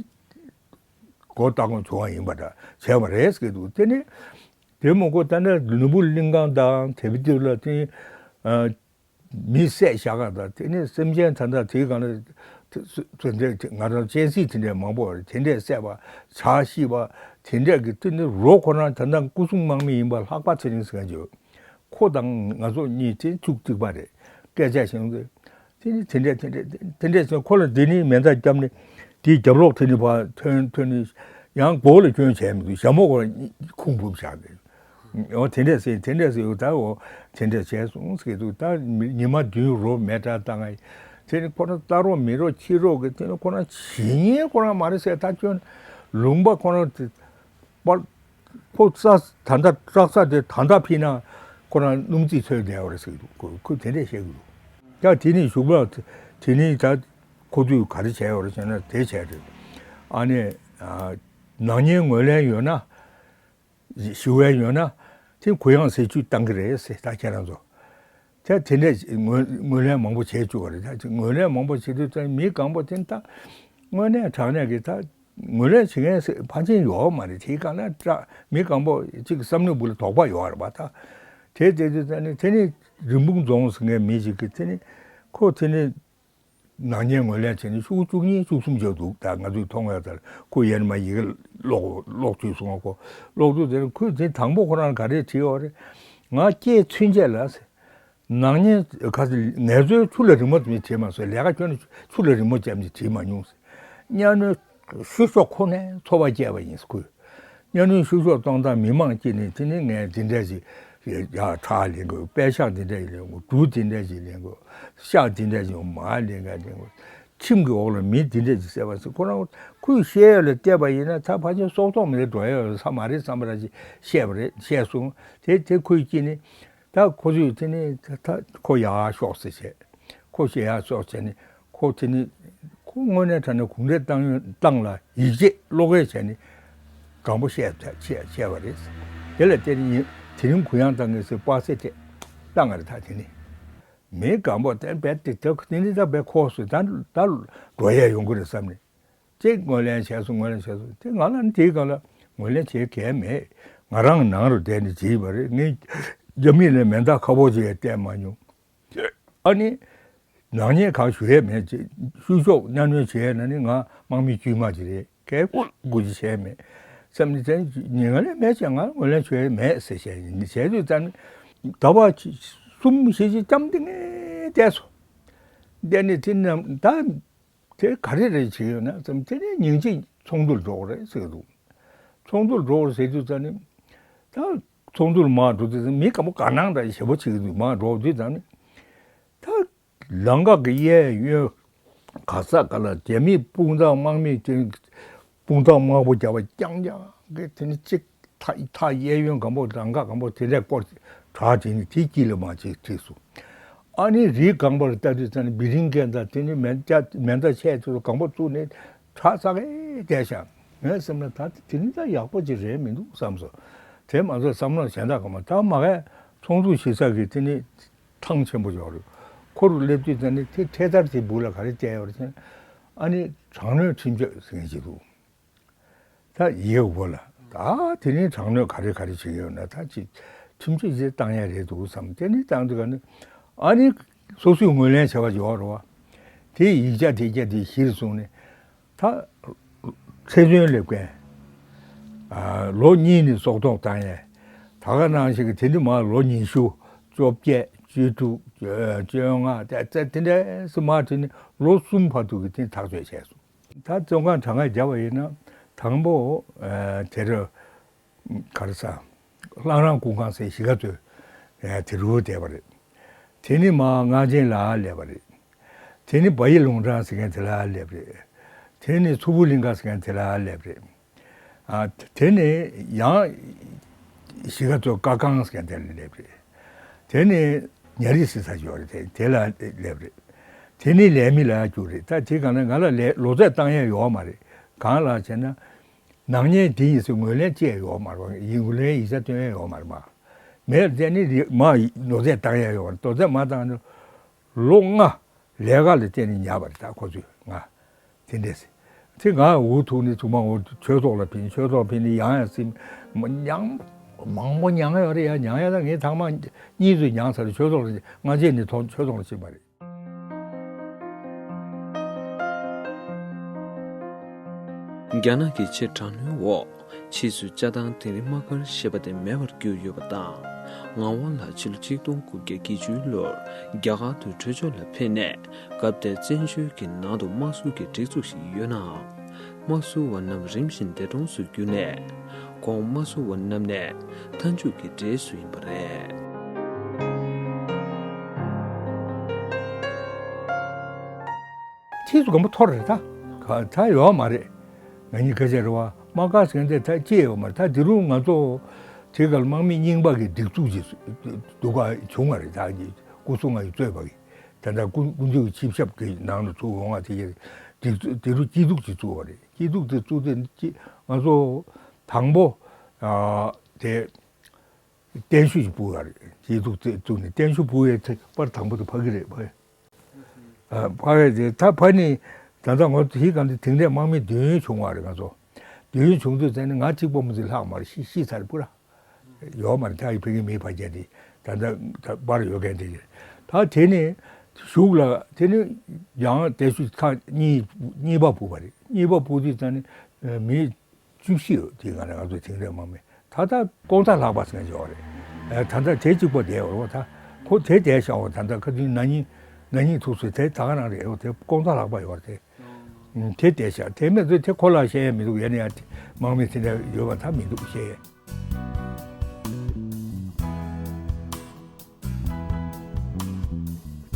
མགོ་བཏགས་ཀྱང་བྱུང་བ་ཡིན་པ་འདྲ་བྱས་པ་རེད་ཟེར་གི་འདུག་དེ་ནི། དེ་མ་གཏོགས་ད་ནི་ནོར་བུ་གླིང་ཁང་དང་དེ་བི་དེ་ལ་དེ་ཨ་མི་བསད་བཞག་ག་དང་དེ་ནི་སེམས་ཅན་ད་ལྟ་དེའི་སྒང་ལ་དེ་དེ་འདྲས་ང་རང་གཅན་གཟན་དེ་འདྲས་མང་པོ་རེད། དེ་འདྲས་བསད་པ་བྱ་ཤི་བ་དེ་འདྲས་ཀྱི་དེ་ནི་རོ་ཁོ་རང་ད་ལྟ་སྐུ་སྲུང་དམག་མི་ཡིན་པ་ལྷག་པ་ཚེ་རིང་ཟེར་མཁན་ཅིག་ཡོད། ཁོ་དང་ང་ཚོ་གཉིས་དེ་ཚུགས་གཅིག་པ་རེད། སྐད་ཆ་བཤད་ཡོང་དུས། དེ་ནི་དེ་འདྲས་དེ་འདྲས་དེ་འདྲས་ཟེར་ཁོ་ལ་འདི་ནི་མེ་མདའ་བརྒྱབ་ནས་དེའི་རྒྱབ་ལོགས་དེ་ནི་ཕར་ཐོན་ཐོན་ནས་ཡང་མགོ་ལ་སྐྱོན་བྱས་མི་འདུག་ཞྭ་མོ་ཁོ་ཁུང་འབུབ་བཞག་གི། འོ་དེ་འདྲས་ཟེར་དེ་འདྲས་ཟེར་ད་འོ་དེ་འདྲས་བྱས་སོང་ཟེར་གི་འདུག་ད་ཉི་མ་བདུན་རོ་མེ་དྲག་བཏང་ང་དེ་ནི་ཁོ་རང་རྟ་རོགས་མི་རོགས་ཁྱི་རོགས་གི་དེ་ནི་ཁོ་རང་ཇི་སྙེད་ཁོ་རང་མ་རེད་ཟེར། ད་སྐྱོན་ལུང་པ་ཁོ་རང་དེ། པར། ཁོ་རྩ་ད་ལྟ་བཀྲག་རྩ་དེ་ད་ལྟ་ཕིག་ན་ཁོ་རང་སྣུམ་རྩིས་ཚོས་བསྡད་ཡོད་རེད་ཟེར་གི་འདུག་ཁོ་ཁོས་དེ་འདྲས་བཤད་གི་འདུག་ཀྱང་དེ་ནི་ཞུགས་པ་དེ་ནི་ད་ཁོ་ཚོས་ག་རེ་བྱས་ཡོད་རེད་ཟེར་ན་དེ་བྱས་རེད། ཨ་ནི་ནག་ཉེས་ངོས་ལེན་ཡོད་ན་ཞི་བའི་ཡོད་ན་དེ་གུ་ཡངས་ཟས་བཅུད་བཏང་གི་རེད་ཟེར། ད་ཁྱེད་རང་ཚོ་ ད་དེ་འདྲས་ངོས་ངོས་ལེན་མང་པོ་བྱས་བཅུག་པ་རེད། ད་ངོས་ལེན་མང་པོ་བྱེད་དུས་ཙང་མི་གང་པོ་དེ་ད་དངོས་གནས་དྲང་གནས་ཀྱི་ད་ངོས་ལེན་བྱེད་མཁན་ཕལ་ཆེར་ཡོད་མ་རེད། དེའི་སྒང་ལ་ད་མི་གང་པོ་གཅིག་གི་བསམ་བློའི་སྦུག་ལ་དོགས་པ་ཡོད་རེད་པ། ད་དེ་དེ་དུས་ཙང་ནས་དེ་ནི་རིན་སྤུངས་རྫོང་ཟེར་མཁན་མི་ཞིག་གིས་དེ་ནི་ཁོ་དེ་ནི། ནག་ཉེས་ངོས་ལེན་བྱས་ནས་ཤོག་བཅུ་གཉིས་བཅུ་གསུམ་བརྒྱབ་འདུག་ད་ང་ཚོས་མཐོང་ཡག་ལྟར་ཁོས་ཡར་མར་ཡི་གེ་ཀློག་ཀློག་བཅུག་སོང་ངོ་། ཀློག་དུས་དེར་ཁོས་དེ་དང་པོ་ཁོ་རང་ག་རེ་བྲིས་ཡོད་རེད། ང་སྐྱེས་ཚུན་ཆད་ལ་ནག་ཉེས་ག་ཚོད་ངལ་རྩོལ་ཆུ་ལ་རི་མོ་བྱས་མ་སོང་། ལས་ཀ་སྐྱོན་ནས་ཆུ་ལ་རི་མོ་བརྒྱབ་ནས་བྲིས་མ་མྱོང་། གཉའ་གནོན་བཤུ་གཞོག་ཁོ་ནས་འཚོ་བ་སྐྱེལ་བ་ཡིན་ཁོས། གཉའ་གནོན་བཤུ་གཞོག་གཏོང་སྟངས་མི་མང་སྐྱིད་ནས་དེ་ནི་ངས་འདི་འདྲ་ཞིག་ཡ་ཁྲག་ལེན་དགོས། པད་ཤག་འདི་འདྲ་ཞིག་ལེན་དགོས། འབྲུ་འདི་འདྲ་ཞིག་ལེན་དགོས། ཤ་འདི་འདྲ་ཞིག་མར་ལེན་ག་ལེན་དགོས། ཁྱིམ་གྱི་འོག་ལ་མི་འདི་འདྲ་ཞིག་བསད་པ་ཟེར་ཁོ་རང་ཁོས་བཤད་ཡ་ལ་བལྟས་པ་ཡིན་ན་ད་ཕལ་ཆེར་སྲོག་ཐོག་མེད་འགྲོ་ཡ་ཡོད་ས་མ་རེད་བསམ་པ་ར་ཞིག་བཤད་པ་རེད། བཤད་སོང་། དེ་དེ་ཁོས་སྐྱིད་ནས་ད་ཁོ་ཚོས་དེ་ནི་ད་ད་ཁོ་ཡར་ཤོག་ཟེར་བྱས། ཁོ་ཞེ་ཡག་སོགས་བྱས་ནས་ཁོ་དེ་ནི་ཁོ་དངོས་གནས་དྲང་གནས་གུང་ཁྲན་ཏང་ཡོན་ཏང་ལ་ཡིད་ཆེས་བློ་འགེལ་བྱས་ནས་དྲང་པོ་བཤད་བཤད་བཤད་པ་རེད། དེ་ལ་བརྟེན་ནས་དེ་རིང་གུ་ཡངས་བཏང་ངེས་སུ་པ་སེ་ཏེ་བཏང་བ་རེད། ད་དེ་ནི་མི་གང་པོ་དེ་རྦད་དེ་དེ་དེ་ནི་ད་རྦད་ཁོག་སོ་ད་ད་འགྲོ་ཡས་ཡོང་གི་རེད་བསམ་ནས། གཅིག་ངོས་ལེན་བྱས་སོང་། ངོས་ལེན་བྱས་སོང་། དེ་ང་ལ་ནི་དེའི་སྒང་ལ་ངོས་ལེན་བྱེད་གལ་མེད། ང་རང་ནང་རུ་བསྡད་ནས་བྱས་པ་རེད། ངས་རྒྱ་མི་ལ་མེ་མདའ་ཁ་པོ་ཅིག་ཡང་བསྟན་མ་མྱོང་། ཨ་ནི་ནག་ཉེས་གང་ཞུ་ཡས་མེད་ཅེས་བཤུ་གཞོག་གཉའ་གནོན་བྱས་ན་ནི་ང་དམག་མི་དཀྱུས་མ་ཅིག་རེད། གལ་དགོས་ཅིག་བྱས་མེད་བསམ་ནས་དེ་ཉེས་ངན་ལས་མེད་ཅེས་ང་ངོས་ལེན་ཞུ་ཡས་མེད་ཟེར་བཤད་ཡིན། བྱས་དུས་ཙམ་ནས་ཟླ་བ་གསུམ་བཞི་ཅིག་ལྕམ་དེ་ངས་བསྡད་སོང་། བསྡད་ནས་དེ་ནམ་ད། དེ་ག་རེ་རེད་བྱེད་ཡོད་ན་བསམ། དེ་ནས་ཉིན་གཅིག་ཚོགས་འདུར་འགྲོ་དགོས་རེད་ཟེར་གི་འདུག་ཚོགས་འདུར་འགྲོ་དགོས་ཟེར་དུས་ཙམ་ནས་ད་ཚོགས་འདུར་མར་འགྲོ་དུས་ཙམ་མི་གང་པོ་དགའ་སྣང་དང་ཞེ་པོ་བྱེད་ཀྱི་འདུག་མར་འགྲོ་དུས་ཙམ་ནས་ད་ལམ་ཁ་གི་གཡས་གཡོན་ག་ས་ག་ལ་རྒྱ་མིའི་དཔུང་རྡང་དམག་མི་དེ་དཔུང་རྡང་དམག་པོ་རྒྱབ་པ་རྐྱང་རྐྱང་གི་དེ་ནི་གཅིག་ཐག་ཐག་གཡས་གཡོན་གང་པོ་ལམ་ཁ་གང་པོ་དེ་འདྲ་སྐོར་བྲག་དེ་ནི་དེ་དཀྱིལ་ལ་མ་ཅིག་བྲིས་སོང་། ཨ་ནི་རི་གང་པར་ལྟ་དུས་ཙམ་ནས་བི་རིང་ཀན་དང་དེ་ནི་མེ་མདའ་མེ་མདའ་ཆས་དེ་ཚོ་གང་པོ་བཙུགས་ནས་བྲག་ས་གའི་བསྡད་ཤག་ངས་བསམ་ན་ད་དེ་ནི་ད་ཡག་པོ་ཅིག་རེད་མི་འདུག་བསམ་སོང་། དེ་མ་ཚད་བསམ་བློ་གཞན་དག་གང་མ་ད་མ་གའི་ཚོགས་འདུ་ཞིག་ས་གི་དེ་ནི་ཐང་ཆེན་པོ་ཡོད་རེད། ཁོ་རུ་སླེབས་དུས་ཙམ་ནས་དེ་འཕྲེད་དར་དེ་སྦུག་ལ་ག་རེ་བསྟན་ཡོད་རེད་ཟེར་ན། ཨ་ནི་དྲག་གནོན་ཁྲིམས་གཅོད་ཟེར་མཁན་ཅིག་འདུག་ད་ཡི་གེ་འོག་ལ་ད་དེ་ནི་དྲག་གནོན་ག་རེ་ག་རེ་བྱེད་ཀྱི་ཡོད་ན་ད་ཅིག་ཁྲིམས་གཅོད་ཅིག་བཏང་ཡ་རེད་འདུག་བསམ། དེ་ནི་བཏང་དུས་ག་ནི་ཨ་ནི་སོ་སོས་ངོས་ལེན་བྱས་པ་ཡོད་རེད་བ། དེ་ཡིག་ཆ་དེ་རྒྱ་དེ་གཞིར་བཟུང་ནས་ད་ཚེ་བཙོན་སླེབས་མཁན་ལོ་གཉིས་ནས་སྲོག་ཐོག་བཏང་ཡས། ད་ག་ནང་བཞིན་གྱི་དེ་འདི་མ་ལོ་ཉི་ཤུ་བཅོ་བརྒྱད་བཅུ་དྲུག་བཅོ་ལྔ་དེ་དེ་འདྲས་སུ་མ་བྲིས་ནས་ལོ་གསུམ་བར་དུ་གི་དེ་ཐག་གཅོད་བྱས་སོང་། ད་བཙོན་ཁང་གྲངས་ཀ་བརྒྱབ་པ་ཡིན་ན་དང་པོ་ཨ་དེ་རུ་ག་རེ་ཟ་བླ་བྲང་ཀུན་ཁང་ཟེར་གཞིས་ཀ་རྩེ་ཨ་དེ་རུ་བསྡད་པ་རེད། དེ་ནི་མ་ལྔ་ཆེན་ལ་སླེབས་པ་རེད། དེ་ནི་བ་ཡི་ལུང་དྲང་ཟེར་མཁན་དེ་ལ་སླེབས་རེད། དེ་ནི་མཚུར་ཕུ་གླིང་ཁ་ཟེར་མཁན་དེ་ལ་སླེབས་རེད། ཨ་དེ་ནི་ཡང་གཞིས་ཀ་རྩེ་ཀ་ཁང་ཟེར་མཁན་དེ་ལ་སླེབས་རེད། དེ་ནི་ཉ་རིགས་ཟེར་ས་ཞིག་ཡོད་རེད། དེ་དེ་ལ་སླེབས་རེད། དེ་ནི་ལས་མི་ལ་རྒྱུགས་རེད། ད་དེ་གང་ལ་ང་ལ་ལས་ལོ་ཚད་བཏང་ཡས་ཡོད་མ་རེད། གང་ལ་བྱས་ན་ནག་ཉེས་དེ་ཡིན་ཟེར་ངོས་ལེན་བྱས་ཡོད་མ་རེད། ཡིན་ངོས་ལེན་ཡིག་ཆ་སྟོན་ཡས་ཡོད་མ་རེད་མ། མེད་དེ་ནི་རི་མ་ལོ་ཚད་བཏང་ཡས་ཡོད་མ་རེད། ལོ་ཚད་མ་བཏང་ན་ལོ་ལྔ་ལས་ཀ་ལ་བརྟེན་ནས་ཉར་བ་རེད། ད་ཁོ་ཚོས་ང་དེ་འདྲས་ཟེར། དེ་ང་འུ་ཐུག་ནས་ཐུག་མ་འུ་ཆོས་ཚོགས་ལ་ཕིན། ཆོས་ཚོགས་ཕིན་ནས་ཡང་ཡང་སེམས་མ་མྱང་མང་པོ་མྱང་ཡོད་རེད་ཡ། མྱང་ཡ་ད་ངས་ཐང་མ་གཉིས་ཚོས་མྱང་ཚར། ཆོས་ཚོགས་ལ་སྔ་རྗེས་ནས་ཐོག་ཆོས་ཚོགས་ལ་ཕྱིན་པ་རེད། རྒྱ་ནག་གི་ཆེས་དྲག་གནོན་འོག་ཕྱིས་སུ་ཅ་དང་དིང་རི་དམག་སྒར་ཞེས་པ་དེ་མེད་པར་གྱུར་ཡོད་པ་དང་། ངག་དབང་ལགས་ཕྱི་ལོ་ཆིག་སྟོང་དགུ་བརྒྱ་གྱ་བདུན་ལོར་རྒྱ་གར་དུ་བྲོས་བྱོལ་ལ་ཕེབས་ནས། སྐབས་དེར་བཙན་བྱོལ་གྱི་ནང་དུ་དམར་གསོད་ཀྱི་སྒྲིག་འཛུགས་ཤིག་ཡོད་ནའང་། དམར་གསོད་པ་རྣམས་རིམ་བཞིན་འདས་གྲོངས་སུ་གྱུར་ནས། ཁོང་དམར་གསོད་པ་རྣམས་ནས་མཐའ་མཇུག་གི་གྲས་སུ་ཡིན་པ་རེད། ཕྱིས་སུ་དགོན་པ་འཐོར་རེད་ད། ག་ད་ཡོད་མ་རེད། ང་གཉིས་སྐད་ཆ་རེད་བ། དམག་སྒར་ཟེར་མཁན་དེ་ད་སྐྱེས་ཡོད་མ་རེད། ད་འདི་རུ་ང་ཚོ་དེ་གར་དམག་མི་རྙིང་པ་གི་སྒྲིག་འཛུགས་ཀྱི་སྡུག་ག་བྱུང་བ་རེད། ད་ཀྱི་སྐུ་སྲུང་ང་ཡི་གཙོས་པ་གི་ད་ལྟ་སྐུ་སྐུ་མདུན་གྱི་ཆིབས་ཞབས་ཀྱི་ནང་དུ་ཚུར་འོང་བ་དེ་གི་སྒྲིག་འཛུགས་དེ་རུ་སྐྱིད་སྡུག་ཅིག་བཙུགས་པ་རེད། སྐྱིད་སྡུག་དེ་བཙུགས་དེ་ང་ཚོ་དང་པོ་ཨ་དེ། བརྟན་བཞུགས་ཅིག་ཕུལ་བ་རེད། སྐྱིད་སྡུག་བཙུགས་ནས་བརྟན་བཞུགས་ཕུལ་བའི་ཚེ་པར་དང་པོ་དེ་ཕ་གི་རེད་ཕ་གི། ཨ་ཕ་གི་དེ་ད་ཕ་ནི་ད་ལྟ་ངོ་དེའི་སྒང་དེ་དེང་རབས་དམག་མི་བདུན་བྱུང་བ་རེད་ང་ཚོ། བདུན་བྱུང་དུས་ཙང་ནི་ང་གཅིག་པོ་མི་ཚེ་ལྷག་མ་རེད། ཤི་ཤི་ཚར་པུ་ར། ཡོད་མ་རེད། ད་ཡི་ཕ་གི་མི་ཕ་རྒྱལ་དེ་ད་ལྟ་ད་པར་ཡོད་མཁན་དེ་རེད། ད་དེ་ནི་གཞུག་ལ་དེ་ནི་ཡང་དེ་ཤུ་ཁ་གཉིས་གཉིས་པ་ཕུལ་བ་རེད། གཉིས་པ་ཕུལ་དུས་ཙང་ནི་མི་བཅུ་བཞི་ཡོད། དེ་ང་ང་ཚོ་དེང་རབས་དམག་མི་ད་ལྟ་ལྐོག་ཟ་ལྷག་པ་ཟེར་མཁན་ཅིག་ཡོད་རེད། ཨ་ད་ལྟ་དེ་གཅིག་པོ་བསྡད་ཡོད་རེད་བ། ད་ཁོ་དེ་བསྡད་བཞག་བ། ད་ལྟ་ཁ་ཐུན་ན་ནིང་ན་ནིང་ཐུག་སོང་། དེ་ད་ག་རང་རེད་བ། དེ་ལྐོག་ཟ་ལྷག་པ་ཡོད་རེད་དེ། ཨུམ་དེ་བསྡད་བཞག་དེ་མེད་ཚོད་དེ་ཁོ་ལ་བཤད་ཡ་མི་འདུག་ཡ་ནི་ཡ་དེ་དམག་མི་དེ་འདྲ་ཡོད་པ་ད་མི་འདུག་བཤད་ཡ།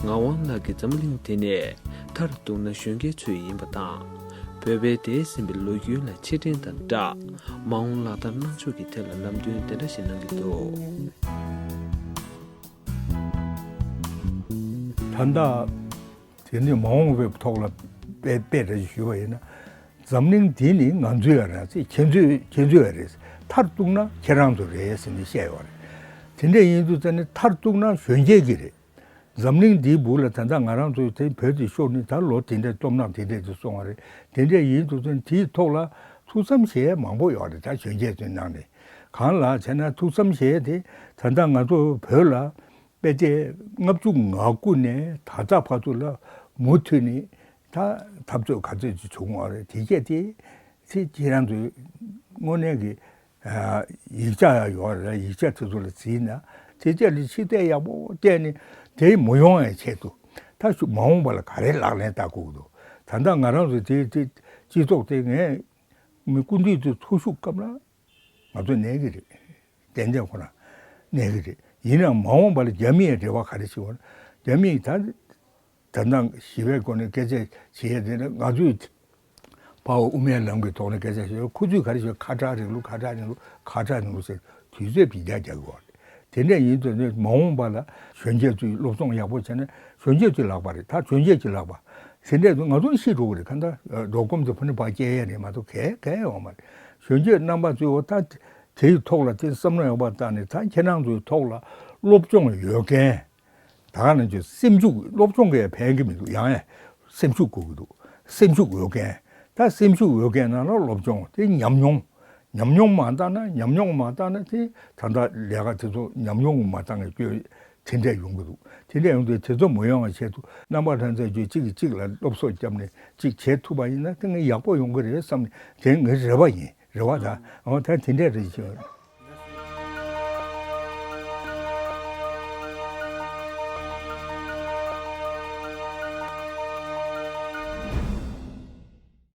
ངག་དབང་ལགས་ཀྱིས་འཛམ་གླིང་འདི་ནས་མཐར་གཏུགས་ན་གཞོན་སྐྱེས་ཚོའི་ཡིན་པ་དང་། བོད་པའི་འདས་ཟིན་པའི་ལོ་རྒྱུས་ལ་ཕྱིར་དྲན་དང་སྦྲགས། མ་འོངས་ལག་བསྟར་གནང་ཕྱོགས་ཀྱི་ཐད་ལ་ལམ་སྟོན་དེ་འདྲ་ཞིག་གནང་གི་འདུག་ད་ལྟ་དེ་ནི་མ་འོངས་པའི་ཐོག་ལ་དཔེ་དཔེ་འདྲ་ཞིག་ཞུས་པ་ཡིན་ན། འཛམ་གླིང་འདི་ནི་ང་ཚོའི་ཡང་རེད། ཁྱེད་ཚོའི་ཁྱེད་ཚོའི་ཡང་རེད། མཐར་གཏུགས་ན་ཁྱེད་རང་ཚོ་རེད་ཟེར་ནས་བཤད་ཡོད་རེད། དེ་འདྲ་ཡིན་དུས་ཙང་ནི་མཐར་གཏུགས་ན་གཞོན་སྐྱེས་ཀྱི་རེད། འཛམ་གླིང་འདིའི་སྦུག་ལ་ད་ལྟ་ང་རང་ཚོའི་དེ་བོད་དེ་ཤོར་ནས་ད་ལོ་དེ་འདྲའི་སྟོབས་ན་དེ་འདྲའི་དུ་སོང་བ་རེད། དེ་འདྲ་ཡིན་དུས་ཙང་དེའི་ཐོག་ལ་ཐུགས་བསམ་བཞེས་མང་པོ་ཡོད་རེད། ད་གཞོན་སྐྱེས་ཚོའི་ནང་ནས་གང་ལ་བྱས་ན་ཐུགས་བསམ་བཞེས་དེ་ད་ལྟ་ང་ཚོ་བོད་ལ། དཔེ་དེབ་ལྔ་བཅུ་ང་དགུ་ནས་ད་ལྟ་བར་དུ་ལ་མུ་མཐུད་ནས་ད་འཐབ་རྩོད་ག་ཚོད་ཅིག་བྱུང་བ་རེད། དེ་གས་དེ་ཚེ་ཁྱེད་རང་ཚོའི་དངོས་གནས་ཀྱི་ཡིག་ཆ་ཡོད་རེད། ཡིག་ཆ་དེ་ཚོ་ལ་གཟིགས་ན་དེ་གས་ལ་ཕྱི་བལྟས་ཡག་པོ་བལྟས་ནས་དེ་མི་ཡོང་བའི་ཆེད་དུ་ད་ཤུ་མ་འོངས་པ་ལ་ག་རེ་ལག་ལེན་བསྟར་དགོས་ཀྱི་འདུག་ད་ལྟ་ང་རང་ཚོ་དེ་དེ་སྤྱི་ཚོགས་དེ་ངས་མི་སྐུ་མདུན་དུ་ཚོགས་ཞུགས་སྐབས་ལ། ང་ཚོ་ནས་ཀྱི་རེད། ཏན་ཏན་ཁོ་རང་ནས་ཀྱི་རེད། ཡིན་ནའང་མ་འོངས་པ་ལ་རྒྱ་མིའི་རེ་བ་ག་རེ་བྱེད་པ། རྒྱ་མིས་ད་ད་ལྟ་ཞི་བའི་སྒོ་ནས་སྐད་ཆ་བྱེད་ཡས་དེ་ནི་ང་ཚོས་དཔའ་བོ་དབུ་མའི་ལམ་གྱི་ཐོག་ནས་སྐད་ཆ་བཤད། ཁོ་ཚོས་ག་རེ་བཤད། ཁ་བྲལ་རིང་ལུགས། ཁ་བྲལ་རིང་ལུགས། ཁ་བྲལ་རིང་ལུགས་ཟེར་དུས་ཚོད་ཕྱི་རྒྱལ་རྒྱག་གི་ཡོད་རེད། དེ་འདྲ་ཡིན་དུས་ནི་མ་འོངས་པ་ལ་གཞོན་སྐྱེས་ཚོས་སློབ་སྦྱོང་ཡག་པོ་བྱས་ན་གཞོན་སྐྱེས་ཚོའི་ལག་པ་རེད། ད་གཞོན་སྐྱེས་ཀྱི་ལག་པ། དེ་འདྲ་ང་ཚོ་ཤི་འགྲོ་གི་རེད། གང་ལྟར་འགྲོ་ཁོམ་དུ་ཕུ་ནི་ཕར་སྐྱེལ་ཡས་རེད་མ་གཏོགས་གས་གས་ཡོང་མ་རེད། གཞོན་སྐྱེས་རྣམ་པ་ཚོས་འོ་ད་དེའི་ཐོག་ལ་དེ་བསམ་བློ་ཡག་པོ་བཏང་ནས་ད་ཁྱེད་རང་ཚོའི་ཐོག་ལ་སློབ་སྦྱོང་ཡོད་མཁན། ད་ག་ནང་བཞིན་སེམས་ཤུགས། སློབ་སྦྱོང་གིས་ཕན་གྱི་མི་འདུག་ཡང་ཡང་སེམས་ཤུགས་དགོས་ཀྱི་འདུག་སེམས་ཤུགས་ཡོད་མཁན། ད་སེམས་ཤུགས་ཡོད་མཁན་ནང་ལ་སློབ་སྦྱོང་དེ་ཉམས་མྱོང་། ཉམས་མྱོང་མ་བཏང་ན། ཉམས་མྱོང་མ་བཏང་ན་དེ་ད་ལྟ་ལས་ཀ་དེ་ཚོ་ཉམས་མྱོང་མ་བཏང་ནས་སྐྱོ་དེ་འདྲས་ཡོང་གི་འདུག་དེ་འདྲས་ཡོང་དུས་དེ་ཚོ་མ་ཡོང་བའི་ཆེད་དུ་རྣམ་པ་ལྷན་རྫས་ཀྱིས་གཅིག་གིས་གཅིག་ལ་སློབ་གསོ་བརྒྱབ་ནས་གཅིག་བྱེད་ཐུབ་པ་ཡིན་ན་དེ་ངས་ཡག་པོ་ཡོང་གི་རེད་བསམ་ནས། དེ་ངའི་རེ་བ་ཡིན། རེ་བ་ད་འོ་ད་དེ་འདྲས་རེད་ཅེས།